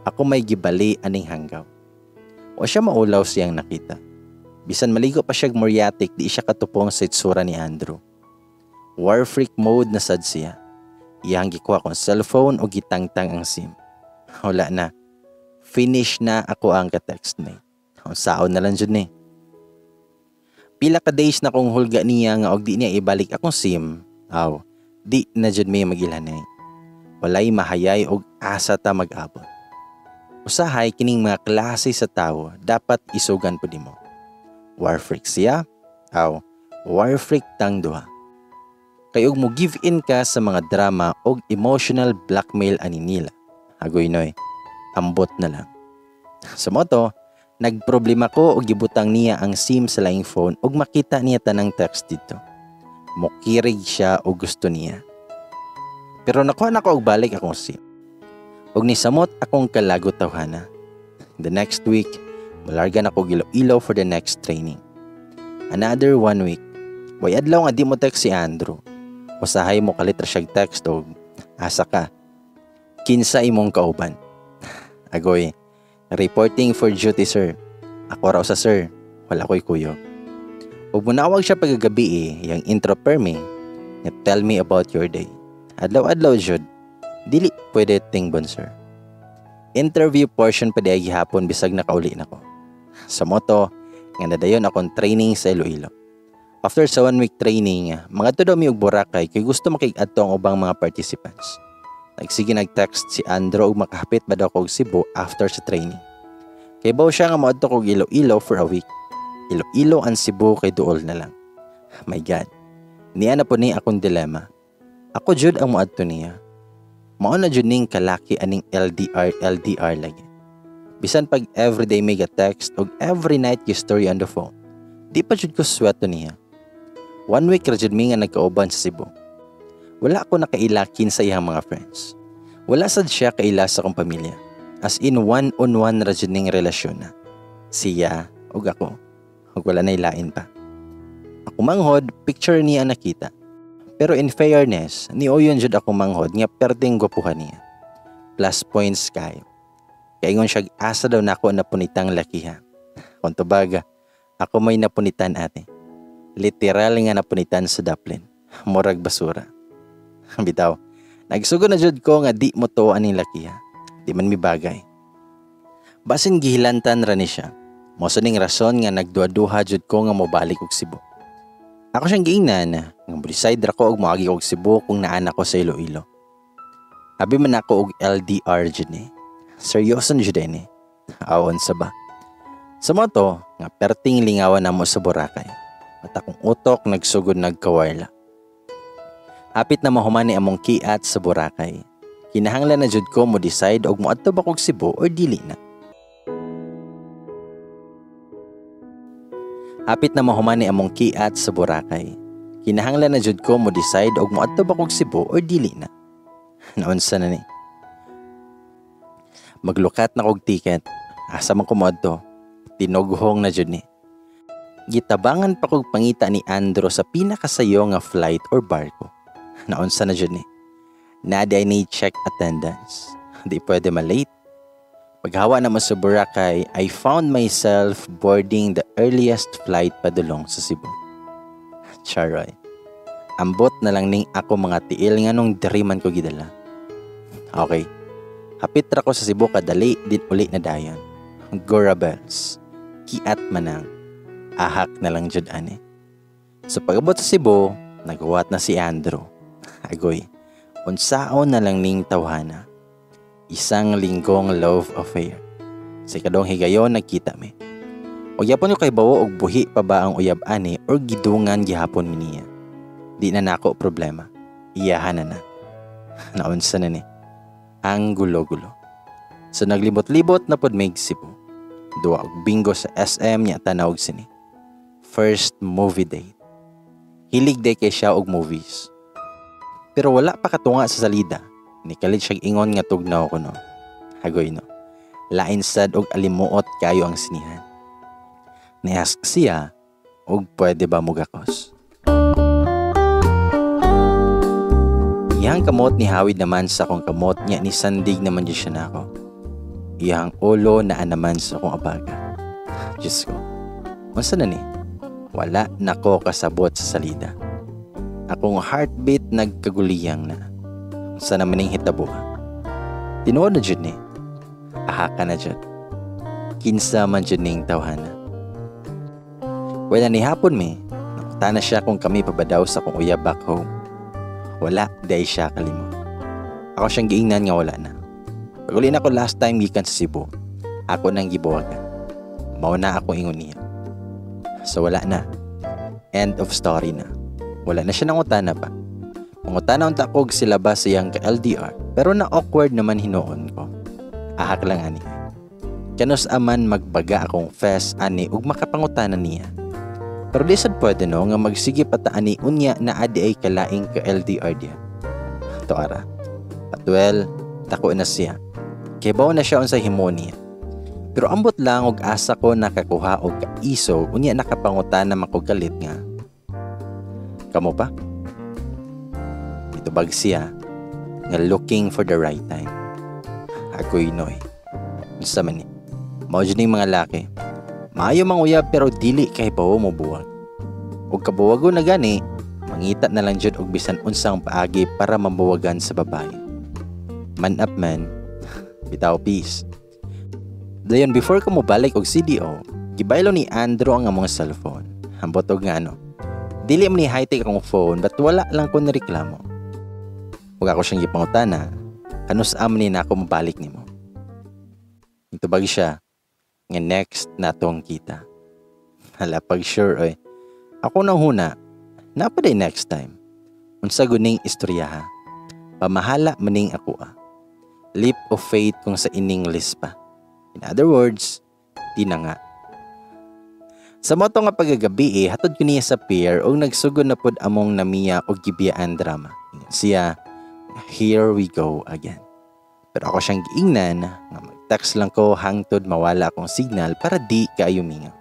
Ako may gibali aning hanggaw. O siya maulaw siyang nakita. Bisan maligo pa siya muriatic, di siya katupong sa itsura ni Andrew. War freak mode na sad siya. Iyang gikuha kong cellphone o gitangtang ang SIM. Wala na. Finish na ako ang ka-text mate. Ang saon na lang jud ni. Pila ka days na kong hulga niya nga og di niya ibalik akong SIM. Aw, di na jud may magilhanay. Walay mahayay og asa ta mag-abot. Usahay kining mga klase sa tawo dapat isugan po nimo. War freak siya? Aw, war freak tang duha. Kay og mo give in ka sa mga drama og emotional blackmail ani nila. Agoy noy, ambot na lang. Sa mao to, nagproblema ko og gibutang niya ang SIM sa laing phone og makita niya tanang text dito. Mokirig siya og gusto niya. Pero nakuha na ko og balik akong SIM. Og nisamot akong kalagot, tawhana. The next week, malarga na ko Iloilo for the next training. Another one week, way adlaw nga di mo text si Andrew. Usahay mo kalit ra siyag text og "Asa ka? Kinsa imong kauban?" Agoy, "Reporting for duty, sir. Ako raw sa, sir. Wala ko'y kuyog." Ug munawag siya pagkagabi eh, yang intro permi, nga "Tell me about your day." Adlaw-adlaw jud. Dili pwede tingbon, sir. Interview portion pa di gihapon bisag nakauli na ko. Sa mao to, nga nadayon akong training sa Iloilo. After sa one week training, mga daw mi og Boracay kay gusto makig-adto ang ubang mga participants. Nagsige nag-text si Andrew og makahapit ba daw ko og Cebu after sa training. Kay baw siya nga moadto kog Iloilo for a week. Iloilo and Cebu kay duol na lang. My God. Niya na po ni akong dilema. Ako jud ang moadto niya. Mao na jud ning kalaki aning LDR LDR lagi. Bisan pag everyday may text og every night you story on the phone, di pa jud ko sweto niya. One week ra jud mi nga nagkauban sa Cebu. Wala ko nakailakin sa iyang mga friends. Wala sad siya kaila sa akong pamilya. As in, one on one ra jud ning relasyon na. Siya ug ako. Ug wala na ilain pa. Ako manghod, picture niya nakita. Pero in fairness, niuyon jud ako manghod nga perting gwapuhan niya. Plus points kayo. Kaingon siya asa daw nako napunitang lakiha. Kung tubaga, ako may napunitan, ate. Literal nga napunitan sa daplin. Murag basura. Bitaw, nagsugod na jud ko nga di mo to aning lakiha. Di man mi bagay. Basin gihilantan ra ni siya. Mao sa ning rason nga nagduha-duha jud ko nga mobalik og Cebu. Ako siyang giingnan nga mo-decide ra ko og moagi og Cebu kung naa na ko sa Iloilo. Abi man ako og LDR jud ni. Seryoso na jud ni. Awon sa ba. Sa mao to, nga perting lingawan namo sa Boracay. At akong utok nagsugod nagkawarla. Hapit na mahuman ni among kiat sa Boracay. Kinahanglan na jud ko mo decide og moadto ba kog Cebu or dili na. Hapit na mahuman ni among kiat sa Boracay. Kinahanglan na jud ko mo decide og moadto ba kog Cebu or dili na. Naunsa na ni. Maglukat na kog ticket. Asa man ko moadto? Tinughong na jud ni. Gitabangan pa kog pangita ni Andrew sa pinakasayo nga flight or barko. Naunsa na jud ni. Nadi ay ni check attendance. Di pwede malate. Paghawa naman sa Boracay, I found myself boarding the earliest flight padulong sa Cebu. Charoy. Ambot na lang ning ako mga tiil nga nung diri man ko gidala. Okay. Hapit ra ko sa Cebu kadali din uli na dayon. Gora bells. Kiat manang. Ahak na lang jud ani. Sa pag-abot sa Cebu, naghuwat na si Andrew. Agoy. Unsaon na lang ning tawhana. Isang linggong love affair. Sa ikadong higayon nagkita mi. Og yapon ko kay bawo og buhi pa ba ang uyab ani or gidungan gihapon mi niya. Di na nako problema. Iyahan na na. Naunsa na ni. Ang gulo-gulo. So naglibot-libot na pod mig Cebu. Duwa og bingo sa SM nya tanaw og sine. First movie date. Hilig day kay siya og movies. Pero wala pa katunga sa salida. Nikalit siyang ingon nga tugnaw ko no. Hagoy no. Lain sad og alimuot kayo ang sinihan. Ni-ask siya og pwede ba mugakos. Iyang kamot ni hawid naman sa akong kamot niya ni sandig naman di siya nako. Iyang ulo naa naman sa akong abaga. Diyos ko, unsa na ni? Wala nako kasabot sa salida. Akong heartbeat nagkaguliyang na. Unsa naman ning hitabo? Tinuod na jud ni. Aha ka na jud. Kinsa man jud ning tawhana. Wala ni hapon mi, nakutana siya kung kami pabadaw sa akong uyab back home. Wala, di ay siya kalimot. Ako siyang giingnan nga wala na. Pag-uli na ako last time gikan sa Cebu, ako nang gibuwagan. Mao na ako ingon niya. So wala na. End of story na. Wala na siya nangutana pa. Mangutana unta ko og sila ba sa iyang ka-LDR, pero na awkward naman hinuon ko. Ahak lang ani. Kanus aman magbaga akong fest ani ug makapangutana niya. Pero di sad pwede, no, nga magsige pa ta ani unya na adi ay kalaing ka LDR diha. To ara. But well, dako na siya. Kibaw na siya unsa himo niya. Pero ambot lang og asa ko nakakuha og kaiso unya nakapangutana man ko kalit nga. Kamo pa? Mitubag siya nga looking for the right time. Agoy, noy. Unsa man ni? Mao jud ning mga laki. Maayo manguyab pero dili kay bawo mo buwag. Og kabuwago na gani, mangita na lang jud og bisan unsang paagi para mabuwagan sa babae. Man up, man. Bitaw, peace. Dayon before ko mobalik og CDO, gibaylo ni Andrew ang among cellphone. Ambot og nga ano. Dili man ni high-tech akong phone, but wala lang ko nireklamo. Ug ako siyang gipangutana, kanus am ni na ako mobalik nimo? Nitubag siya nga next na tong kita. Hala, pag sure oy. Ako nang huna, naa pa day next time. Unsa guning istorya ha? Pamahala maning ako ah. Leap of faith kung sa in-English pa. In other words, di na nga. Sa mao to nga pagkagabi eh, hatod ko niya sa pier ug nagsugod na pod among namiya og gibiyaan drama. Ingon siya, "Here we go again." Pero ako siyang giingnan nga mag-text lang ko hangtod mawala akong signal para di kaayo mingaw.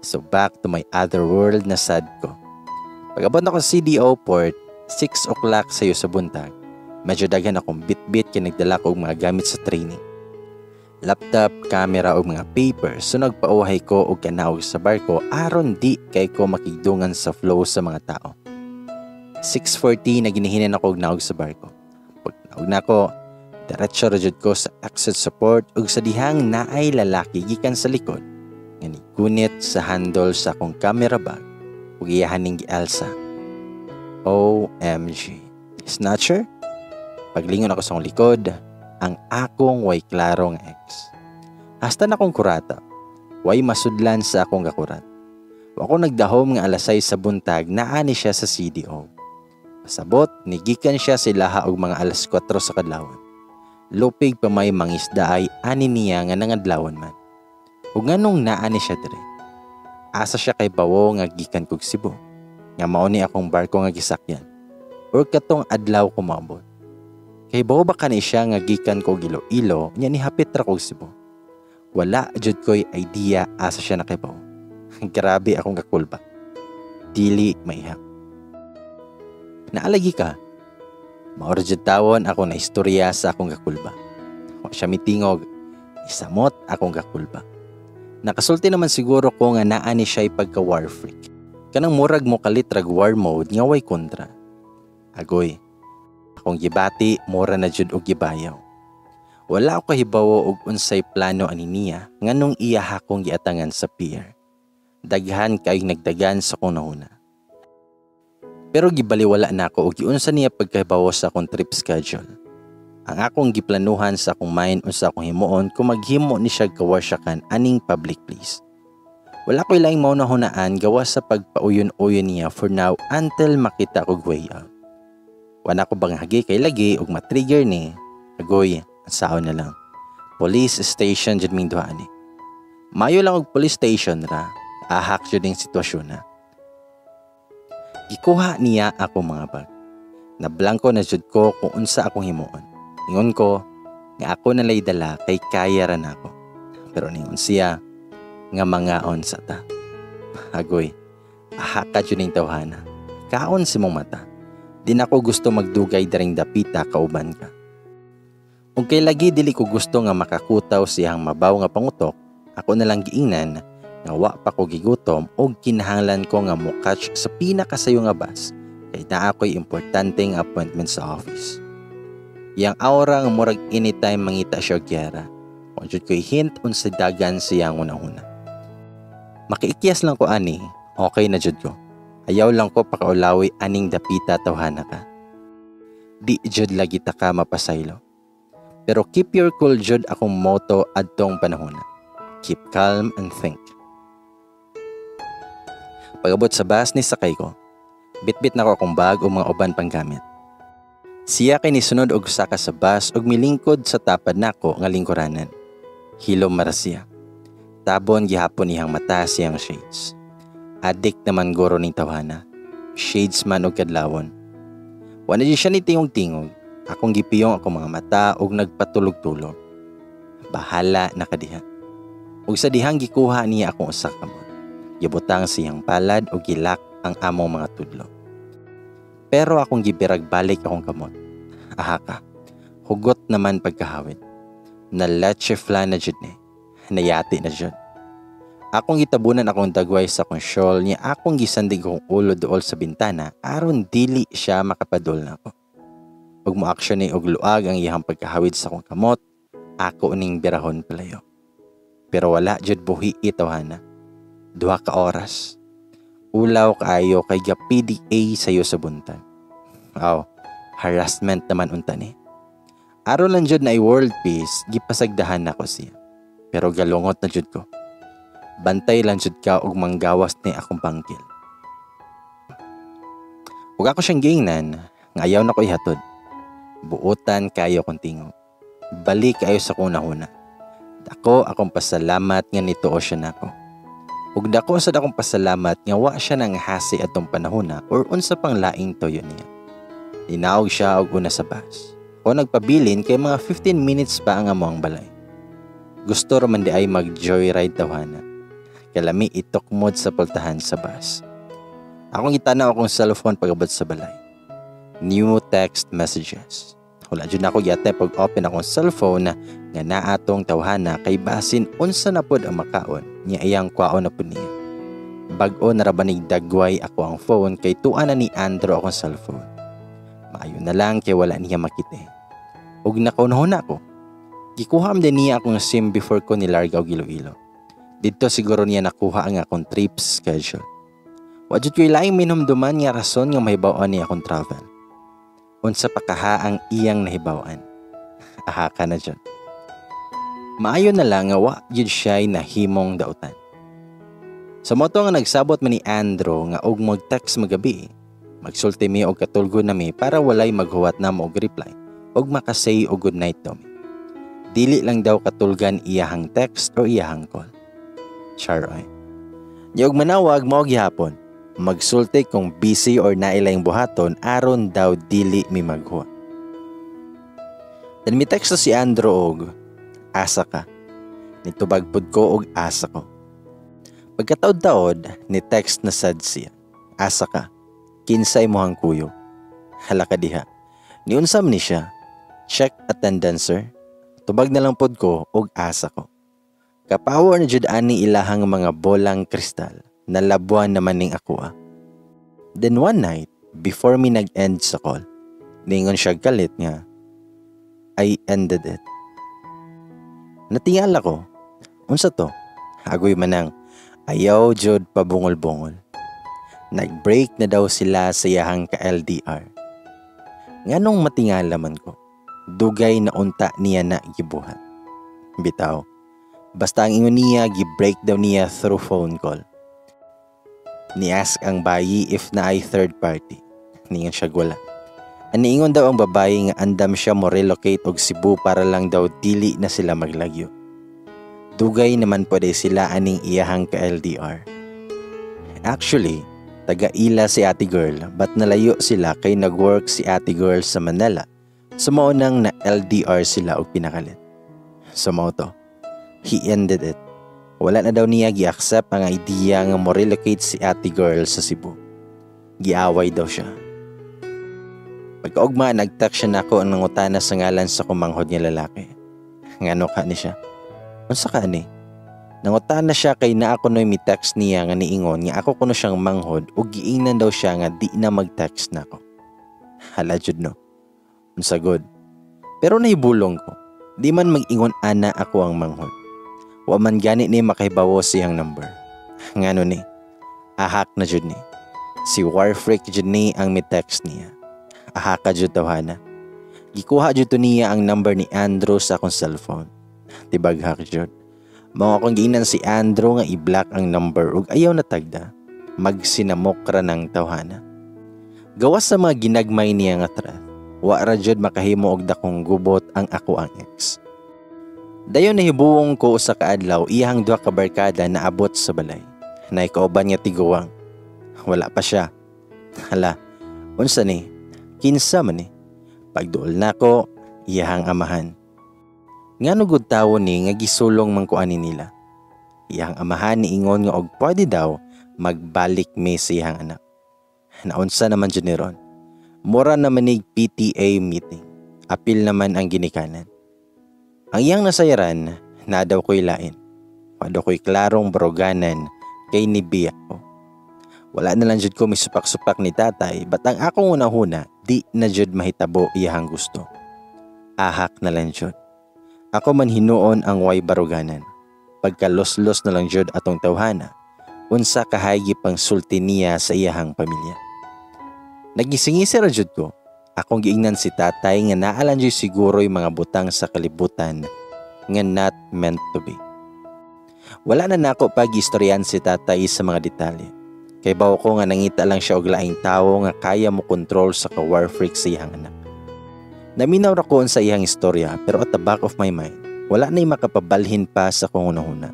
So back to my other world na sad ko. Pag-abot ako sa CDO port, 6 o'clock sayo sa buntag. Medyo daghan akong bit-bit kay nagdala ko og mga gamit sa training. Laptop, camera ug mga papers, so nagpauhay ko og kanaog sa barko aron di kay ko makigdungan sa flow sa mga tao. 6:40 na ginihinan ako og naog sa barko. Pag naog na ako, diretso ra jud ko sa exit support ug sa dihang naay lalaki gikan sa likod nga nigunit sa handle sa akong camera bag ug iyahan ning gialsa. OMG. Snatcher? Paglingon ako sa akong likod, ang akong way klaro nga ex. Hasta na akong kurata, way masudlan sa akong gakurat. Wa ko nagdahom nga alas 6 sa buntag naa ni siya sa CDO. Pasabot, nigikan siya sa ilaha og mga alas 4 sa kadlawon. Lupig pa may mangisda ay ani niya nga nangadlawon man. Ug nganong naa ni siya dire? Asa siya kay bawo nga gikan kog Cebu? Nga mao ni akong barko nga gisakyan. Or katong adlaw ko maabot. Kay bawo ba kani siya nga gikan kog Iloilo nya ni hapit ra kog Cebu? Wala jud ko'y idea asa siya nakibaw. Grabe akong kakulba. Dili maihap. Naalagi ka. Mao ra jud tawon ako na istorya sa akong kakulba. Wa siya mitingog. Isamot akong kakulba. Nakasulti naman siguro ko nga naa ni siya pagka war freak. Kanang murag mo kalit rag war mode nga way kontra. Agoy. Akong gibati mura na jud og gibayaw. Wala ako kahibawo og unsay plano ani niya nganong iya akong giatangan sa pier. Daghan kayong nagdagan sa akong nahuna. Pero gibaliwala na ako og giunsa niya pagkahibawo sa akong trip schedule. Ang akong giplanuhan sa akong mind unsa akong himuon kung maghimo ni siya kawarsyakan aning public place. Wala ko'y laing maunahunaan gawa sa pagpauyon-uyon niya for now until makita kog way out. Wala ko bang hagi kay lagi og matrigger ni. Agoy, sao na lang. Police station jud ming duha ani. Mayo lang og police station ra. Ahak jud ning sitwasyon na. Gikuha niya ako mga bag. Nablangko na jud ko kung unsa akong himuon. Ingon ko nga ako nalay dala kay kaya ra nako. Pero ningon siya nga mangaon sa ta. Agoy, ahaka jud ning tawhana. Kaon si mong mata. Di na ko gusto magdugay daring dapita kauban ka. Ug kay lagi dili ko gusto nga makakutaw siyang mabaw nga pangutok, ako na lang giingnan nga wa pa ko gigutom og kinahanglan ko nga mo-catch sa pinakasayo nga bus kay naa ko'y importanteng appointment sa office. Iyang aura nga murag anytime mangita siya og giyera. Kung jud ko'y hint unsa dagan siyang unahuna. Makiikyas lang ko ani, okay na jud ko. Ayaw lang ko pakaulawi aning dapita, tawhana ka. Di jud lagi ta ka mapasaylo. Pero keep your cool jud akong motto adtong panahona. Keep calm and think. Pag-abot sa bus ni sakay ko, Bitbit nako akong bag ug mga uban pang gamit. Siya kay nisunod og saka sa bus ug milingkod sa tapad nako nga lingkuranan. Hilom mara siya. Tabon gihapon iyang mata siyang shades. Adik naman guro ning tawhana. Shades man og kadlawon. Wa na siya ni tingog-tingog. Akong gipiyong akong mga mata ug nagpatulog-tulog. Bahala na kadiha. Ug sa dihang gikuha niya akong usa ka kamot. Gibutang siyang palad ug gilak ang among mga tudlo. Pero akong gibirag balik akong kamot. Aha ka. Hugot naman pagkahawid. Na leche flan na jud ni. Nayati na jud. Akong gitabunan akong dagway sa akong shawl niya, akong gisandig akong ulo duol sa bintana aron dili siya makapadol nako. Ug mo action ni og luag ang iyang pagkahawid sa akong kamot, ako ning birahon palayo. Pero wala jud buhi tawhana. 2 ka oras. Ulaw kaayo kay ga-PDA sayo sa buntag. Aw, harassment naman unta ni. Aron lang jud na world peace, gipasagdahan nako siya. Pero galungot na jud ko. Bantay lang jud ka og manggawas ni akong bangkil. Ug ako siyang giingnan nga ayaw na ko ihatod. Buotan kayo kong tingog. Balik kayo sa kong nahuna. Dako akong pasalamat nga nituo siya nako. Ug dako sad akong pasalamat nga wa siya nang hasi atong panahona or unsa pang laing toyo niya. Ninaog siya og una sa bus. O nagpabilin kay mga 15 minutes pa ang among balay. Gusto ra man di ay mag joyride tawhana. Kalami itukmod sa pultahan sa bus. Akong gitanaw akong cellphone pag-abot sa balay. New text messages. Wala jud nako gi-attempt pag open akong cellphone na nga naatong tawhana kay basin unsa na pod ang makaon niya, iyang kwaon na pod niya. Bag-o na ra banig dagway ako ang phone kay tuwa na ni Andrew akong cellphone. Maayo na lang kay wala niya makita. Ug nakaunahon ako. Gikuha man din niya akong SIM before ko nilarga og Iloilo. Didto siguro niya nakuha ang akong trip schedule. Wa jud ko'y laing minumduman nga rason nga mahibaw-an niya akong travel. Unsa pa kaha ang iyang nahibaw-an? Aha ka na dyan. Maayo na lang nga wa jud siya'y nahimong dautan. Sa mao to nga nagsabot man ni Andrew nga og mag-text magabi, magsulti mi og katulgo na mi para walay maghuwat namo og reply og makasay og good night daw mi. Dili lang daw katulgan iyahang text o iyahang call. Char ay. Nya og manawag mao gihapon. Magsulti kung busy or nailayng buhaton aron daw dili mi maghuwat. Then mi text si Andrew og "Asa ka?" Nitubag pud ko og "Asa ko?" Pagkataod-taod, ni text na sad siya. "Asa ka? Kinsay mo kuyog?" Hala ka diha. Niunsam ni siya. "Check attendance, sir." Tubag na lang pod ko og "Asa ko?" Kapower na jud ani ilahang mga bolang kristal. Nalabuan naman ning ako ah. Then one night, before mi nag-end sa call, ningon siya galit nga, "I ended it." Natingala ko, unsa to? Agoy manang, ayaw jud pabungol-bungol. Nag-break na daw sila sa iyahang ka-LDR. Nganong matingala man ko, dugay na unta niya na gibuhat. Bitaw, basta ang ingon niya, gi-break daw niya through phone call. Ni-ask ang bayi if naay third party. Ningon siya wala. Aniingon daw ang babae nga andam siya mo relocate og Cebu para lang daw dili na sila maglagyo. Dugay naman pwede sila aning iyahang ka-LDR. Actually, taga-ila si ate girl but nalayo sila kay nag-work si ate girl sa Manila. So mao nang na LDR sila og pinakalit. So mao to. He ended it. Wala na daw niya gi-accept ang idea nga mo relocate si ate girl sa Cebu. Giaway daw siya. Pagkaugma, nag-text siya nako ang nangutana sa ngalan sa kumanghod nga lalaki. Ngano ka ni siya? Unsa ka ni? Nangutana siya kay naa kuno'y mi text niya nga niingon nga ako kuno siyang manghod ug giingnan daw siya nga di na mag-text nako. Hala jud no. Unsa gud? Pero nahibulong ko. Di man mag-ingon ana ako ang manghod. Wa man gani ni makahibawo siyang number. Ngano ni? Ahak na jud ni. Si Warfreak jud ni ang mi text niya. Ahaka jud tawhana. Gikuha jud to niya ang number ni Andrew sa akong cellphone. Tibaghak jud. Mao akong giingnan si Andrew nga i-block ang number ug ayaw na tagda. Magsinamok ra ng tawhana. Gawas sa mga ginagmay niya nga threat, wa ra jud makahimo og dakong gubot ang ako ang ex. Dayon nahibuong ko usa ka adlaw, iyang duha ka barkada naabot sa balay. Naay kauban nga tiguwang. Wala pa siya. Hala, unsa ni? Kinsa man ni? Pagduol nako, iyahang amahan. Ngano gud tawo ni nga gisulong man ko ani nila? Iyang amahan niingon nga og pwede daw magbalik mi sa iyang anak. Naunsa naman jud ni ron? Mura naman nig PTA meeting. Apil naman ang ginikanan. Ang iyang nasayaran, na daw ko'y lain. Wa daw ko'y klarong baruganan kay nibiya ko. Wala na lang jud ko misupak-supak ni tatay, but ang akong unahuna, di na jud mahitabo iyahang gusto. Ahak na lang jud. Ako man hinuon ang way baruganan. Pagkaloslos na lang jud atong tawhana, unsa kahay pang sulti niya sa iyahang pamilya. Nagisingisi ra jud ko. Akong giingnan si tatay nga naa lang jud siguro'y mga butang sa kalibutan nga not meant to be. Wala na nako pag-istoryan si tatay sa mga detalye. Kay bawo ko nga nangita lang siya og laing tawo nga kaya mo kontrol sa ka-war freak sa iyang anak. Naminaw ra ko sa iyang istorya, pero at the back of my mind, wala na'y makapabalhin pa sa kong hunahuna.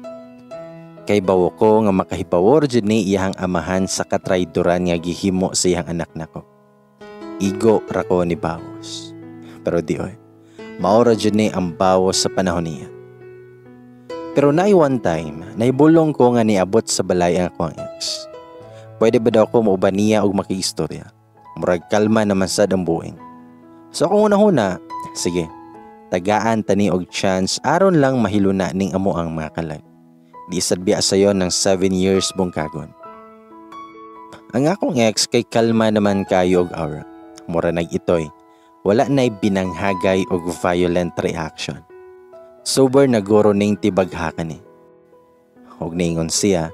Kay bawo ko nga makahibawo jud ni iyang amahan sa katraydoran nga gihimo sa iyang anak nako. Igo ra ko ni bawos. Pero di oy, mao ra jud ni ang bawas sa panahon niya. Pero naay one time, naibulong ko nga niabot sa balay ang akong ex. Pwede ba daw ko mauban niya og makiistorya? Murag kalma naman sad ang buing. So akong una-huna, sige, tagaan tani og chance aron lang mahiluna ning amo ang mga kalag. Di sad biya sayo ng 7 years bungkagon. Ang akong ex kay kalma naman kayo og aura. Mura nag itoy. Wala na'y binanghagay og violent reaction. Sober na guro ning tibaghakan ni. Og niingon siya,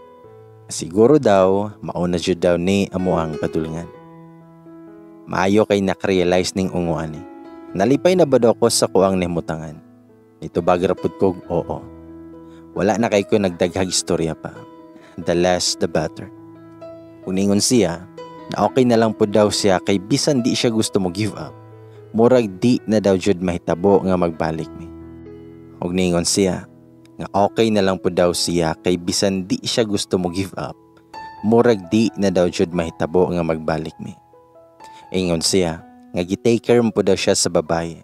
siguro daw mauna jud daw ni amo ang padulngan. Maayo kay nakarealize ning unguan ni. Nalipay na ba daw ko sa kuang nimutangan? Nitubag ra pud kog oo. Wala na kay ko nagdaghag istorya pa. The less the better. Kung ningon siya, na okay na lang po daw siya kay bisan di siya gusto mo give up, murag di na daw jud mahitabo nga magbalik mi. Og ningon siya, nga okay na lang po daw siya kay bisan di siya gusto mo give up, murag di na daw jud mahitabo nga magbalik mi. Ingon siya, nga gi-take care mo po daw siya sa babaye.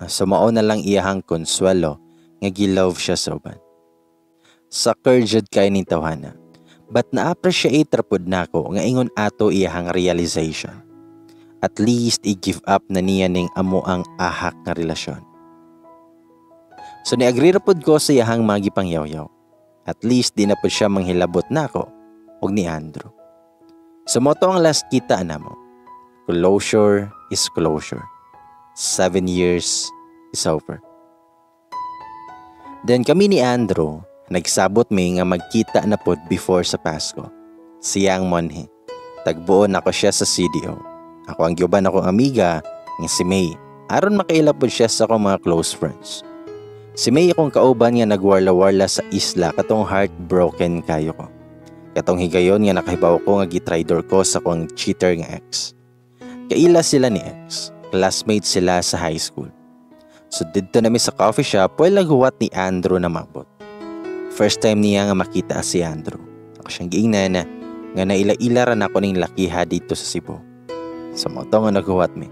So mao na lang iyahang konsuelo nga gi-love siya sa uban. Sucker jud kay ning tawhana. But na-appreciate ra pud nako nga ingon ato iyahang realization. At least i-give up na niya ning amo ang ahak nga relasyon. So ni-agree ra pud ko sa iyahang mga gipangyaw-yaw. At least di na pud siya manghilabot nako og ni Andrew. So mao to ang last kita namo. Closure is closure. 7 years is over. Then kami ni Andrew, nagsabot mi nga magkita na pod before sa Pasko. Siya ang monhe. Tagbuon ako siya sa CDO. Ako ang giuban akong amiga nga si May. Aron makaila pod siya sa akong mga close friends. Si May akong kauban nga nagwarla-warla sa isla katong heartbroken kayo ko. Katong higayon nga nakahibaw ko nga gitraidor ko sa akong cheater nga ex. Kaila sila ni ex. Classmates sila sa high school. So didto nami sa coffee shop while naghuwat ni Andrew na mabot. First time niya nga makita si Andrew. Ako siyang giingnan na nga naila-ila ra nako ning lakiha dito sa Cebu. Sa mao to nga naghuwat mi.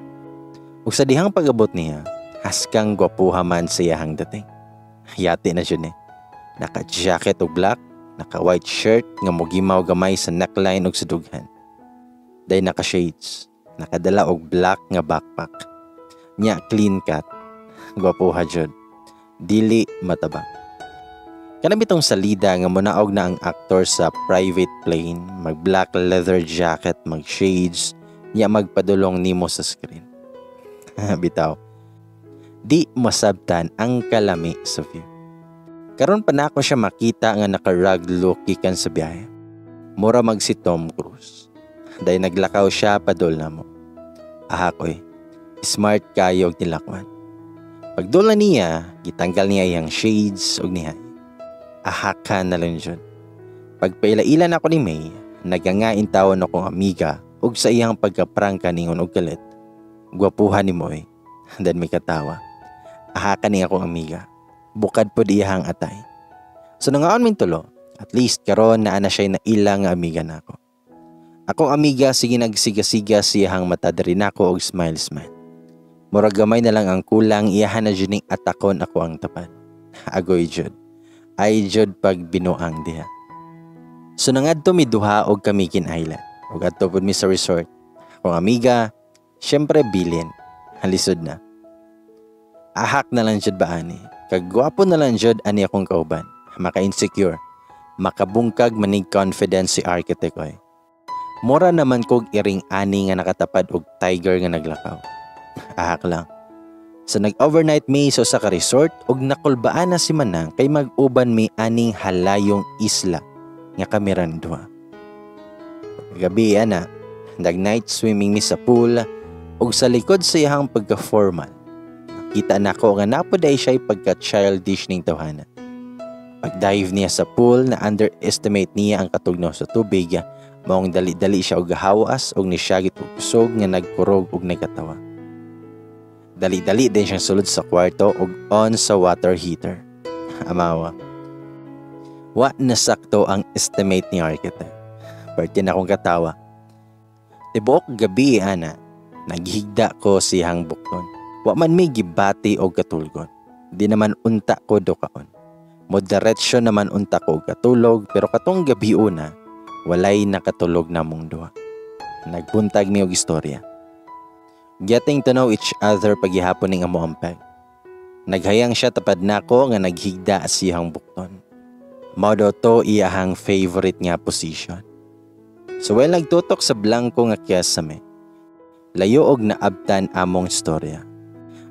Ug sa dihang pag-abot niya, haskang gwapuha man sa iyahang dating. Yati na jud ni. Naka-jacket og black, naka-white shirt nga mugimaw gamay sa neckline ug sa dughan. Day naka-shades, nakadala og black nga backpack. Nya clean cut. Gwapuha jud. Dili mataba. Kana bitong salida nga munaog na ang aktor sa private plane, mag black leather jacket, mag shades, nya magpadulong nimo sa screen. Bitaw. Di masabtan ang kalami sa view. Karon pa nako siya makita nga naka-rug look gikan sa biyahe. Mura mag si Tom Cruise. Dahil naglakaw siya padul namo. Ahak oy. Smart kayo og nilakwan. Pagdula niya, gitanggal niya iyang shades og nihay. Ahaka na lang jud. Pagpaila-ila na ako ni May, nagangain tawon akong amiga Ug sa iyang pagkaprangka ningon og kalit, "Gwapuhan nimo eh." Then may katawa. Aha ka ni akong amiga. Bukad pod iyahang atay. So nangaon min tulo. At least karon naa na siya na ila nga amiga nako. Akong amiga sige nagsiga-siga siyahang mata diri nako og smile smile. Murag gamay na lang ang kulang, iyahan na jud ning atakon ako ang tapad. Agoy jud. Ay jud pag binuang diha. So nangadto mi duha og Camiguin Island. Ug adto pud mi sa resort. Akong amiga, syempre bilin. Halisod na. Ahak na lang jud ba ani. Kagwapo na lang jud ani akong kauban. Maka-insecure. Makabungkag manig confidence si architect oy. Mura naman kog iring ani nga nakatapad og tiger nga naglakaw. Ahak lang. So nag-overnight mi sa usa ka resort ug nakulbaan na si Manang kay mag-uban mi aning halayong isla nga kami ra duha. Gabi ana, nag-night swimming mi sa pool ug sa likod sa iyang pagka-formal. Nakita nako nga napod ay siya pagka-childish ning tawhana. Pag-dive niya sa pool, na underestimate niya ang katugnaw sa tubig, maong dali-dali siya og gahawas og nisyagit og kusog nga nagkurog og nagkatawa. Dali-dali din siyang sulod sa kwarto og on sa water heater. Amawa. Wa nasakto ang estimate ni architect. Parte na akong katawa. Tibuok gabi ana, naghigda ko siyang bukton. Wa man mi gibati og katulgon. Di naman unta ko dukaon. Moderetsyo naman unta ko og katulog, pero katong gabi una, walay nakatulog namong duha. Nagbuntag mi og istorya. Getting to know each other paghihapon ning amo ampag. Naghayang siya tapad nako nga naghigda siyang bukton. Mao daw to iyahang favorite nga position. So while nagtutok sa blanco nga kisame, layo og naabtan among istorya.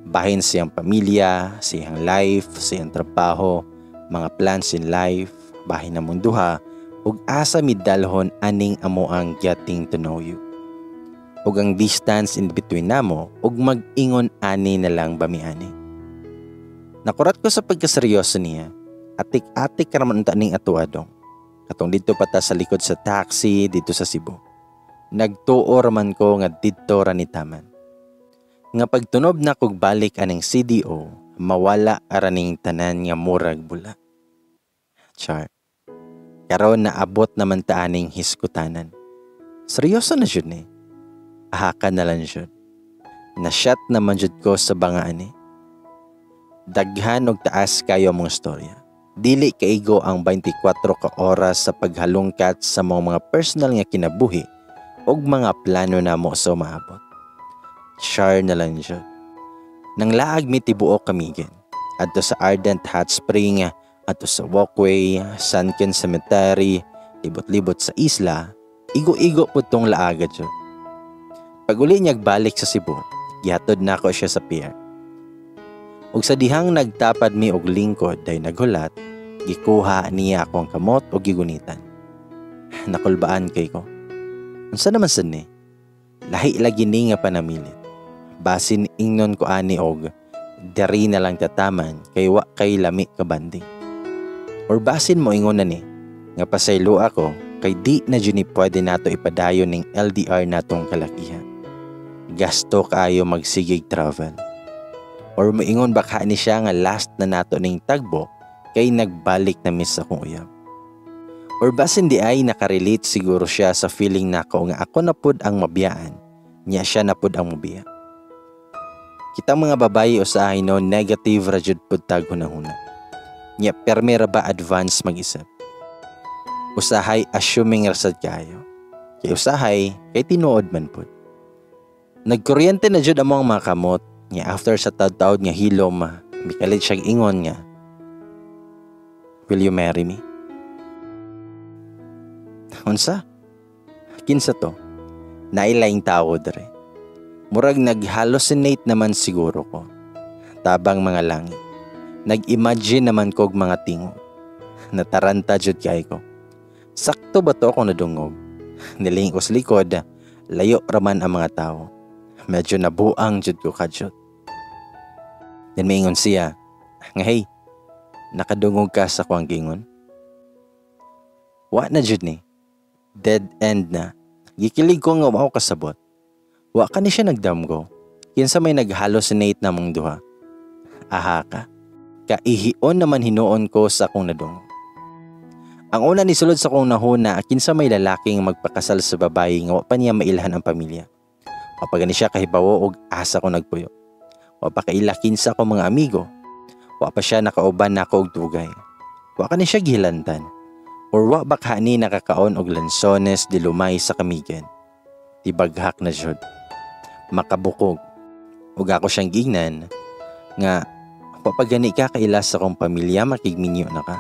Bahin siyang pamilya, siyang life, siyang trabaho, mga plans in life, bahin namong duha, ug asa midalhon aning amo ang getting to know you. Ug ang distance in between namo ug mag-ingon ani na lang ba mi ani. Nakurat ko sa pagkaseryoso niya. Atik-atik ka naman unta ning atuadong. Katong didto pa ta sa likod sa taxi didto sa Cebu. Nagtuo raman ko nga didto ra ni taman. Nga pagtunob na kog balik aning CDO, mawala araning tanan nga murag bula. Char. Karon naabot naman ta aning hiskutanan. Seryoso na jud ni. Ahaka na lang jud. Na-shot naman jud ko sa bangaan ni. Daghan og taas kayo among istorya. Dili kaigo ang 24 ka oras sa paghalungkat sa mga personal nga kinabuhi ug mga plano namo sa umaabot. Char na lang jud. Nang laag mi tibuok Camiguin. Adto sa Ardent Hot Spring, adto sa walkway, Sunken Cemetery, libot-libot sa isla, igo-igo pud tong laaga jud. Pag uli niyag balik sa Cebu, gihatod nako siya sa pier. Ug sa dihang nagtapad mi og lingkod day naghulat, gikuha niya akong kamot ug gigunitan. Nakulbaan kay ko. Unsa naman sad ni? Lahi lagi ni nga panamilit. Basin ingnon ko ani og diri na lang tataman kay wa kay lami ka banding. Or basin mo ingon na ni nga pasaylo ako kay di na jud ni pwede nato ipadayon ning LDR natong kalakihan. Gasto kaayo magsigig travel. Or moingon baka ni siya nga last na nato ning tagbo kay nagbalik na mis akong uyab. Or basin di ay nakarelate siguro siya sa feeling nako nga ako na pud ang mabiyaan, niya siya na pud ang mobiya. Kitang mga babaye usahay no, negative ra jud pud tag hunahuna. Nya permi ra ba advance mag-isip. Usahay assuming ra sad kayo. Kay usahay kay tinuod man pud. Nagkuryente na jud among mga kamot nya after sa taud-taud nga hilom, mikalit siyang ingon nga, "Will you marry me?" Unsa? Kinsa to? Nailaing tawo dere. Murag nag-hallucinate naman siguro ko. Tabang mga langit. Nag-imagine naman kog mga tingog. Nataranta jud kay ko. Sakto ba to akong nadungog? Nilingon ko sa likod, layo raman ang mga tao. Medyo nabuang jud ko kadyot. Then maingon siya, nga "Hey, nakadungog ka sa kuang gingon?" Wa na jud ni. Dead end na. Gikilig ko nga wa ko kasabot. Wa ka ni siya nagdamgo. Kinsa may nag-hallucinate namong duha. Aha ka. Kaihion naman hinuon ko sa akong nadungog. Ang una ni sulod sa akong nahuna, kinsa may lalaki nga magpakasal sa babae nga wa pa niya mailhan ang pamilya. Wa pa gani siya kahibawo og asa ko nagpuyo. Wa pa kaila kinsa akong mga amigo. Wa pa siya nakauban nako og dugay. Wa ka ni siya gihilantan. Or wa ba ni nakakaon og lansones de lumay sa Camiguin. Tibaghak na jud. Makabukog. Ug ako siyang gingnan nga wa pa gani ka kaila sa akong pamilya, makigminyo na ka.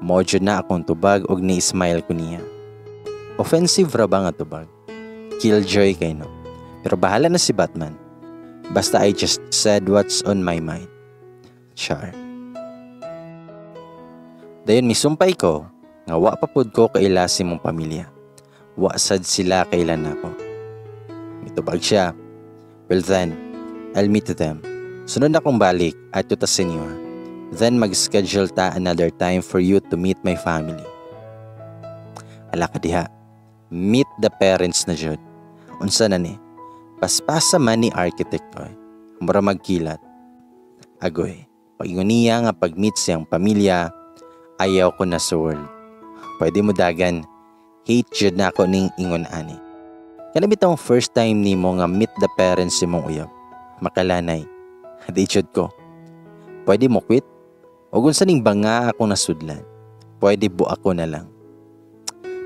Mao jud na akong tubag og ni-smile ko niya. Offensive ra ba nga tubag? Killjoy kay, no? Pero bahala na si Batman. Basta I just said what's on my mind. Char. Dayon misumpay ko nga wa pa pud ko kaila sa imong pamilya. Wa sad sila kaila nako. Mitubag siya. "Well then, I'll meet them. Sunod na akong balik at ta sa inyo. Then mag-schedule ta another time for you to meet my family." Ala ka diha. Meet the parents na jud. Unsa na ni? Paspasa man ni architect oy. Mura magkilat. Agoy. Pag-ingon niya nga pag-meet siyang pamilya, ayaw ko na sa world. Pwede mo dagan, hate jud na ako ning ingon ani. Kana bitawng first time nimo nga meet the parents imong uyab. Makalanay. Di jud ko. Pwede mo quit? O kung sa ning banga akong nasudlan. Pwede bu ako na lang.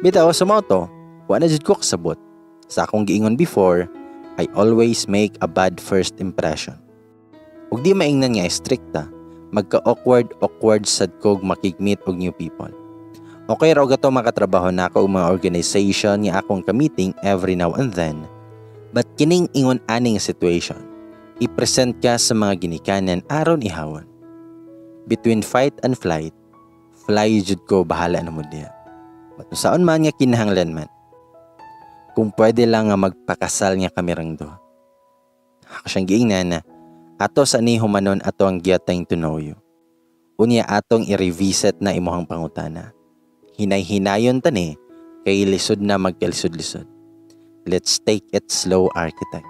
Bitaw sa mao to, wa na jud ko kasabot. Sa akong giingon before, I always make a bad first impression. Ug di maingnan nga strikta, magka-awkward awkward sad kog makig-meet og new people. Okay ra og ato makatrabaho nako og mga organization nga akong ka-meeting every now and then. But kining ingon aning situation, i-present ka sa mga ginikanan aron ihawon. Between fight and flight, fly jud ko, bahala na mo diya. But saon man nga kinahanglan man. Kung pwede lang nga magpakasal nga kami rang duha. Ako siyang giingnan na ato sa ni humanon ato ang getting to know you. Unya atong i-revisit na imuhang pangutana. Hinay-hinayon tani kay lisod na magkalisod-lisod. Let's take it slow, architect.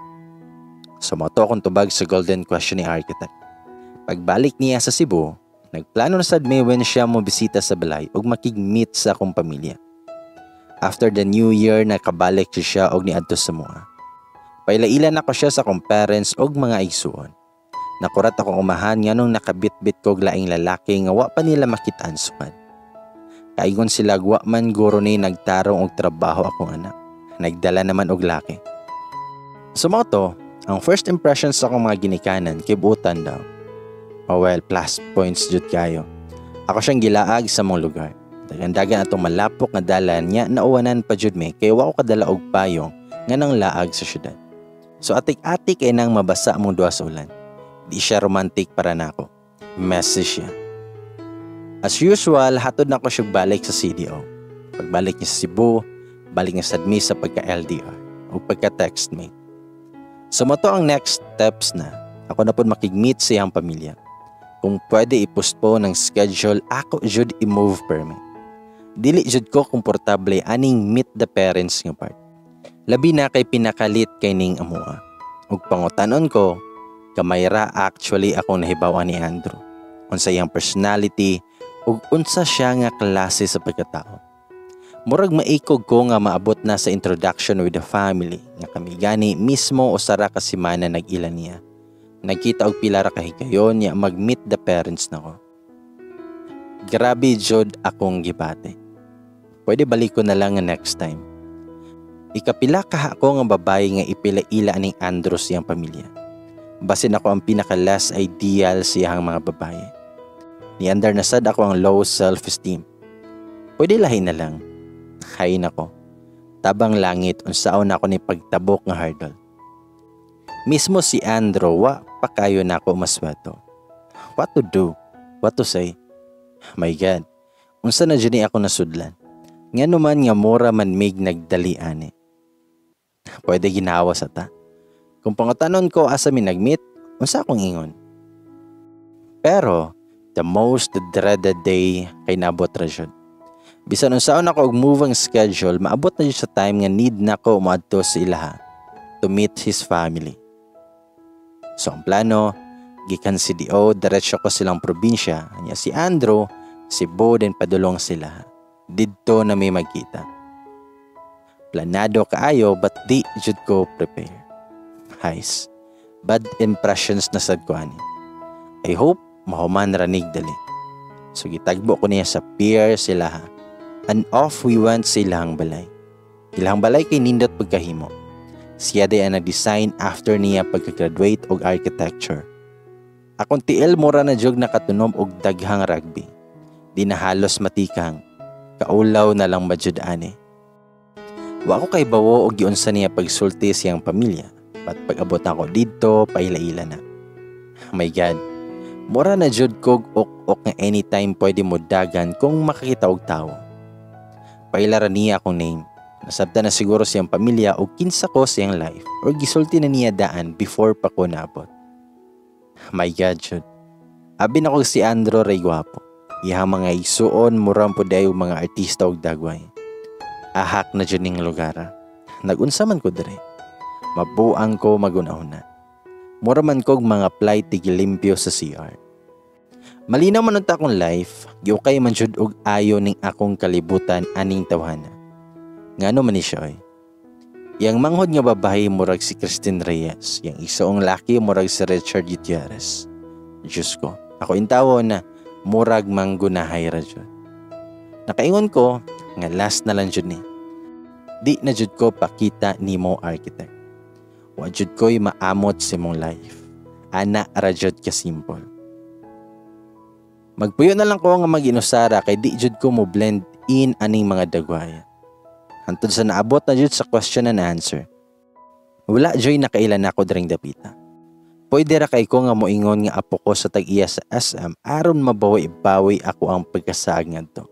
So mao to akong tubag sa golden question ni architect. Pagbalik niya sa Cebu, nagplano na sad mi when siya mo bisita sa balay ug makig-meet sa akong pamilya. After the New Year, nakabalik siya og niadto sa mua. Paila-ila na ko siya sa akong parents og mga igsuon. Nakurat akong umahan nganong nakabitbit kog laing lalaki nga wa pa nila makitaan sukad. Kaingon sila, wa man guro ni nagtarong og trabaho akong anak. Nagdala naman og laki. So mao to, ang first impression sa akong mga ginikanan kay buutan daw. Oh well, plus points jud kayo. Ako siyang gilaag sa mong lugar. Dagan-dagan atong malapok nga dalan niya, nauwanan pa jud mi kay wa ko kadala og payong nga nang laag sa syudad. So atik-atik kay nang mabasa among duha sa ulan. Di siya romantic para nako. Messy siya. As usual, hatod na ko siya balik sa CDO. Pagbalik niya sa Cebu, balik niya sad mi sa pagka-LDR o pagka-text mate. So mao to ang next steps na. Ako na po makig-meet sa iyang pamilya. Kung pwede i-postpone ang schedule, ako jud i-move permit. Dili jud ko komportable aning meet the parents nga part. Labi na kay pinakalit kay ning amoa. Ug pangutanon ko, gamay ra actually akong nahibaw-an ni Andrew. Unsa iyang personality ug unsa siya nga klase sa pagkatao. Murag maikog ko nga maabot na sa introduction with the family nga kami gani mismo usa ra ka semana nag-ila niya. Nagkita og pila ra ka higayon niya mag-meet the parents nako. Grabe jud akong gibati. Pwede balik ko na lang nga next time. Ikapila kaha ko nga babae nga ipila-ila aning Andrew siyang pamilya. Basin ako ang pinaka less ideal siyang mga babae. Niandar na sad ako ang low self-esteem. Pwede lahi na lang. Hay nako. Tabang langit, unsaon na ako ni pagtabok nga hurdle. Mismo si Andrew wa pa kayo na ako masweto. What to do? What to say? My God. Unsa na jud ni ako nasudlan? Nga naman nga mura man mig nagdali ani. Pwede ginawa sa ta. Kung pangutanon ko asa mi nag-meet, unsa akong ingon? Pero, the most dreaded day kay nabot ra jud. Bisan unsaon ako og move ang schedule, maabot na jud sa time nga need nako moadto sa ilaha to meet his family. So ang plano, gikan CDO, diretso ko silang probinsya. Nya si Andrew, Cebu din padulong sila. Didto na may magkita. Planado kaayo, but di jud ko prepare. Hays, bad impressions na sad ko ani. I hope mahuman ra nig dali. So gitagbo ko niya sa pier sila ha. And off we went sa ilahang balay. Ilahang balay kay nindot pagkahimo. Siya day ang nag-design after niya pagka-graduate og architecture. Akong tiil mura na jug nakatunom og daghang rugby. Di na halos matikang. Kaulaw na lang ba jud ani. Wa ko kay bawo og giunsa niya pagsulti siyang pamilya. But pag-abot nako didto, paila-ila na. My God, mura na jud kog ok-ok nga anytime pwede mo dagan kung makakita og tawo. Paila ra niya akong name. Nasabta na siguro siyang pamilya o kinsa ko siyang life or gisulti na niya daan before pa ko naabot. My God, jud. Abi na ko si Andrew ray gwapo. Iyang mga igsuon murang po dayo mga artista og dagway. Ahak na jud ning lugar. Nagunsa man ko dire. Mabuang ko magunahuna. Mura man kog mga flight tigilimpyo sa CR. Malinaw man unta akong life, giukay man jud og ayo ning akong kalibutan aning tawhana. Ngano man ni siya oy? Yang manghod nga babae murag si Christine Reyes, yang igsuong laki murag si Richard Gutierrez. Diyos ko, ako intawo na murag manggunahay ra jud. Nakaingon ko nga last na lang jud ni. Di na jud ko pakita nimo, architect. Wa jud ko'y maamot sa imong life. Ana ra jud ka simple. Magpuyo na lang ko nga mag-inusara kay di jud ko mo blend in aning mga dagwaya. Hantod sa naabot na jud sa question and answer. Wala joy nakailan ako dring dapita. Pwede ra kay ko nga moingon nga apo ko sa tag-iya sa SM aron mabawi-bawi ako ang pagkasaag ngadto.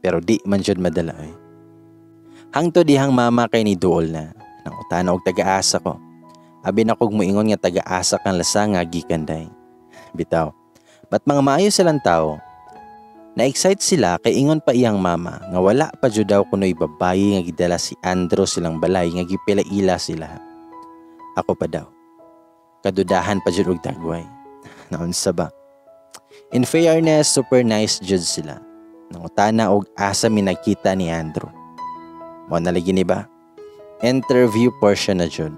Pero di man jud madala oy. Hangtod dihang mama kay ni duol na. Nangutana og taga-asa ko. Abi na kog moingon nga taga-asa kang lasa nga gikan day. Bitaw. But mga maayo silang tao. Na-excite sila kay ingon pa iyang mama nga wala pa jud daw kunoy babayi nga gidala si Andrew silang balay nga gipila-ila sila. Ako pa daw. Kadudahan pa jud og dagway. Naunsa ba? In fairness, super nice jud sila. Nangutana og asa mi nagkita ni Andrew. Mo na lagi ni ba? Interview portion na jud.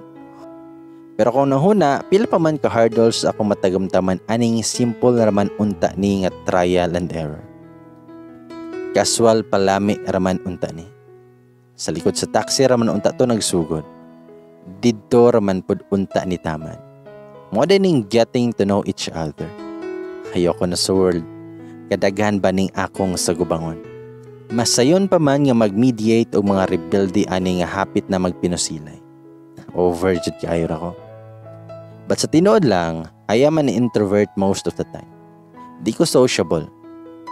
Pero kung nahuna, pila pa man ka hurdles ako matagamtaman aning simple raman unta ni nga trial and error. Casual palami raman unta ni. Sa likod sa taxi raman unta to nagsugod. Didto raman pud unta ni taman. Mo ning getting to know each other. Ayoko na sa world. Kadaghan ba ning akong sagubangon. Masayon pa man nga mag-mediate og mga rebelde ani nga hapit na magpinusilay. Over jud kaayo ra ko. But sa tinuod lang, I am an introvert most of the time. Di ko sociable.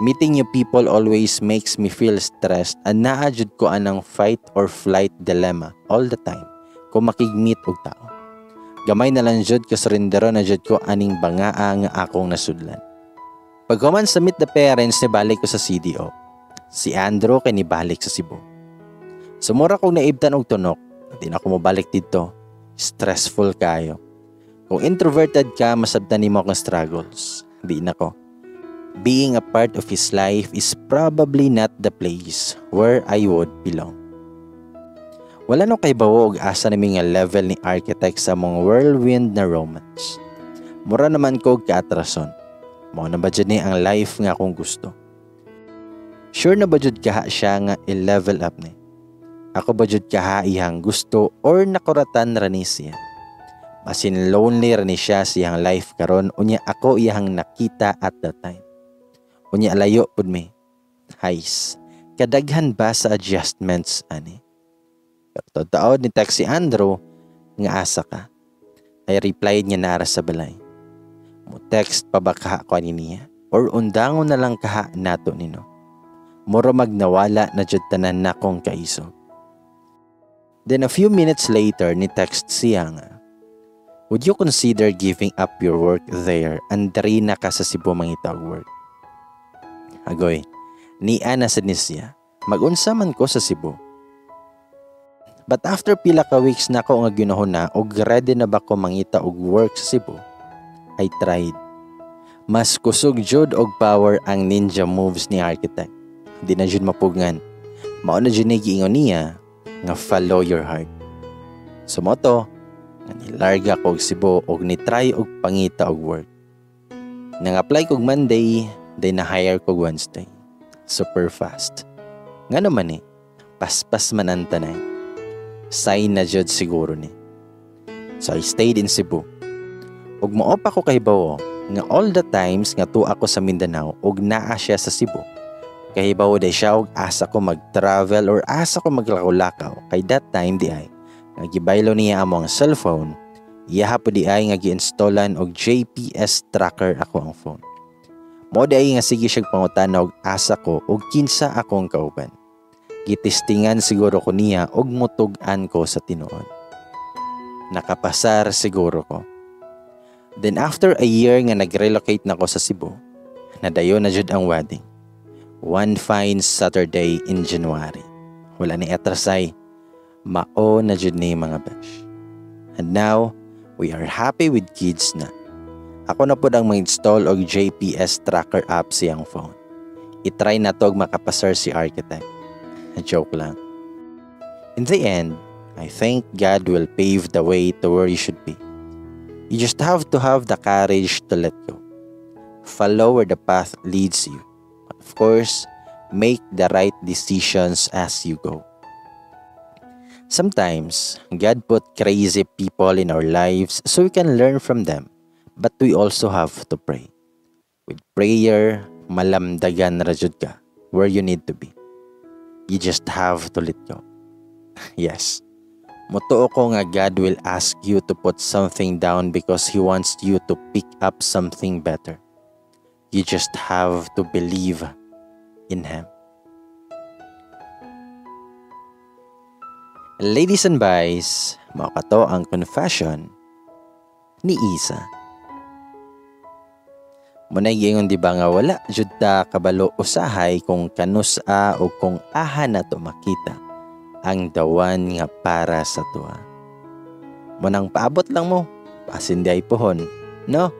Meeting new people always makes me feel stressed and naa jud ko anang fight or flight dilemma all the time kung makig-meet og tao. Gamay na lang jud kasurendero na jud ko aning bangaa nga akong nasudlan. Paghuman sa meet the parents, nibalik ko sa CDO. Si Andrew kay nibalik sa Cebu. Sumura kong naibtan og tunok, di na ako mobalik didto. Stressful kayo. Kung introverted ka, masabtan nimo akong struggles. Di na ko. Being a part of his life is probably not the place where I would belong. Wala no kay bawo og asa nami nga level ni architect sa mong whirlwind na romance. Mura naman ko og kaatrason. Mao na ba jud ni ang life nga akong gusto? Sure na ba jud kaha siya nga i-level up ni? Ako ba jud kaha iyang gusto or nakuratan ra ni siya? Basin lonely ra ni siya siyang life karon, unya ako iyang nakita at that time. Unya layo pud mi. Hays, kadaghan ba sa adjustments ani? Pero taod ni text si Andrew nga asa ka. I replied nga nara sa balay. Mo text pa ba kaha ko ani niya? Or undangon na lang kaha nato nino? Mura magnawala na jud tanan nakong kaisog. Then a few minutes later ni text siya nga, "Would you consider giving up your work there and diri na ka sa Cebu mangitag work?" Agoy, niya na sad ni siya. Magunsa man ko sa Cebu? But after pila ka weeks na ako nga ginahuna og ready na ba ko mangita og work sa Cebu, I tried. Mas kusog jud og power ang ninja moves ni Architect. Di na jud mapugngan. Mao na jud ni giingon niya nga follow your heart. So mao to, nga nilarga ko og Cebu og ni-try og pangita og work. Nang-apply kog Monday, then na-hire kog Wednesday. Super fast. Nga naman eh, paspas man ang tanay. Sign na jud siguro ni. So I stayed in Cebu. Ug mao pa ko kahibawo nga all the times nga tuwa ako sa Mindanao ug naa siya sa Cebu. Kahibawo day siya og asa ko mag-travel or asa ko maglakaw-lakaw, kay that time di ay nga gibaylo niya amo ang cellphone, iyaha po di ay nga gi-installan og GPS tracker ako ang phone. Mo di ay nga sige siya pangutana og asa ko og kinsa akong kauban. Gitistingan siguro ko niya og mutug-an ko sa tinuod. Nakapasar siguro ko. Then after a year nga nag-relocate na ko sa Cebu, nadayon na jud ang wedding. One fine Saturday in January. Wala ni atrasay. Mao na jud ni, mga besh. And now, we are happy with kids na. Ako na pod ang mag-install og GPS tracker app siyang phone. I-try na to og makapasar si Architect. Joke lang. In the end, I think God will pave the way to where you should be. You just have to have the courage to let go. Follow where the path leads you. But of course, make the right decisions as you go. Sometimes, God put crazy people in our lives so we can learn from them. But we also have to pray. With prayer, malamdagan ra jud ka where you need to be. You just have to let go. Yes. Mutuo ko nga God will ask you to put something down because He wants you to pick up something better. You just have to believe in Him. Ladies and boys, mao kato ang confession ni Isa. Muna giingon, di ba, nga wala jud ta kabalo usahay kung kanus-a o kung aha na to makita ang the one nga para sa tuwa. Munang paabot lang mo, basin di ay pohon, no?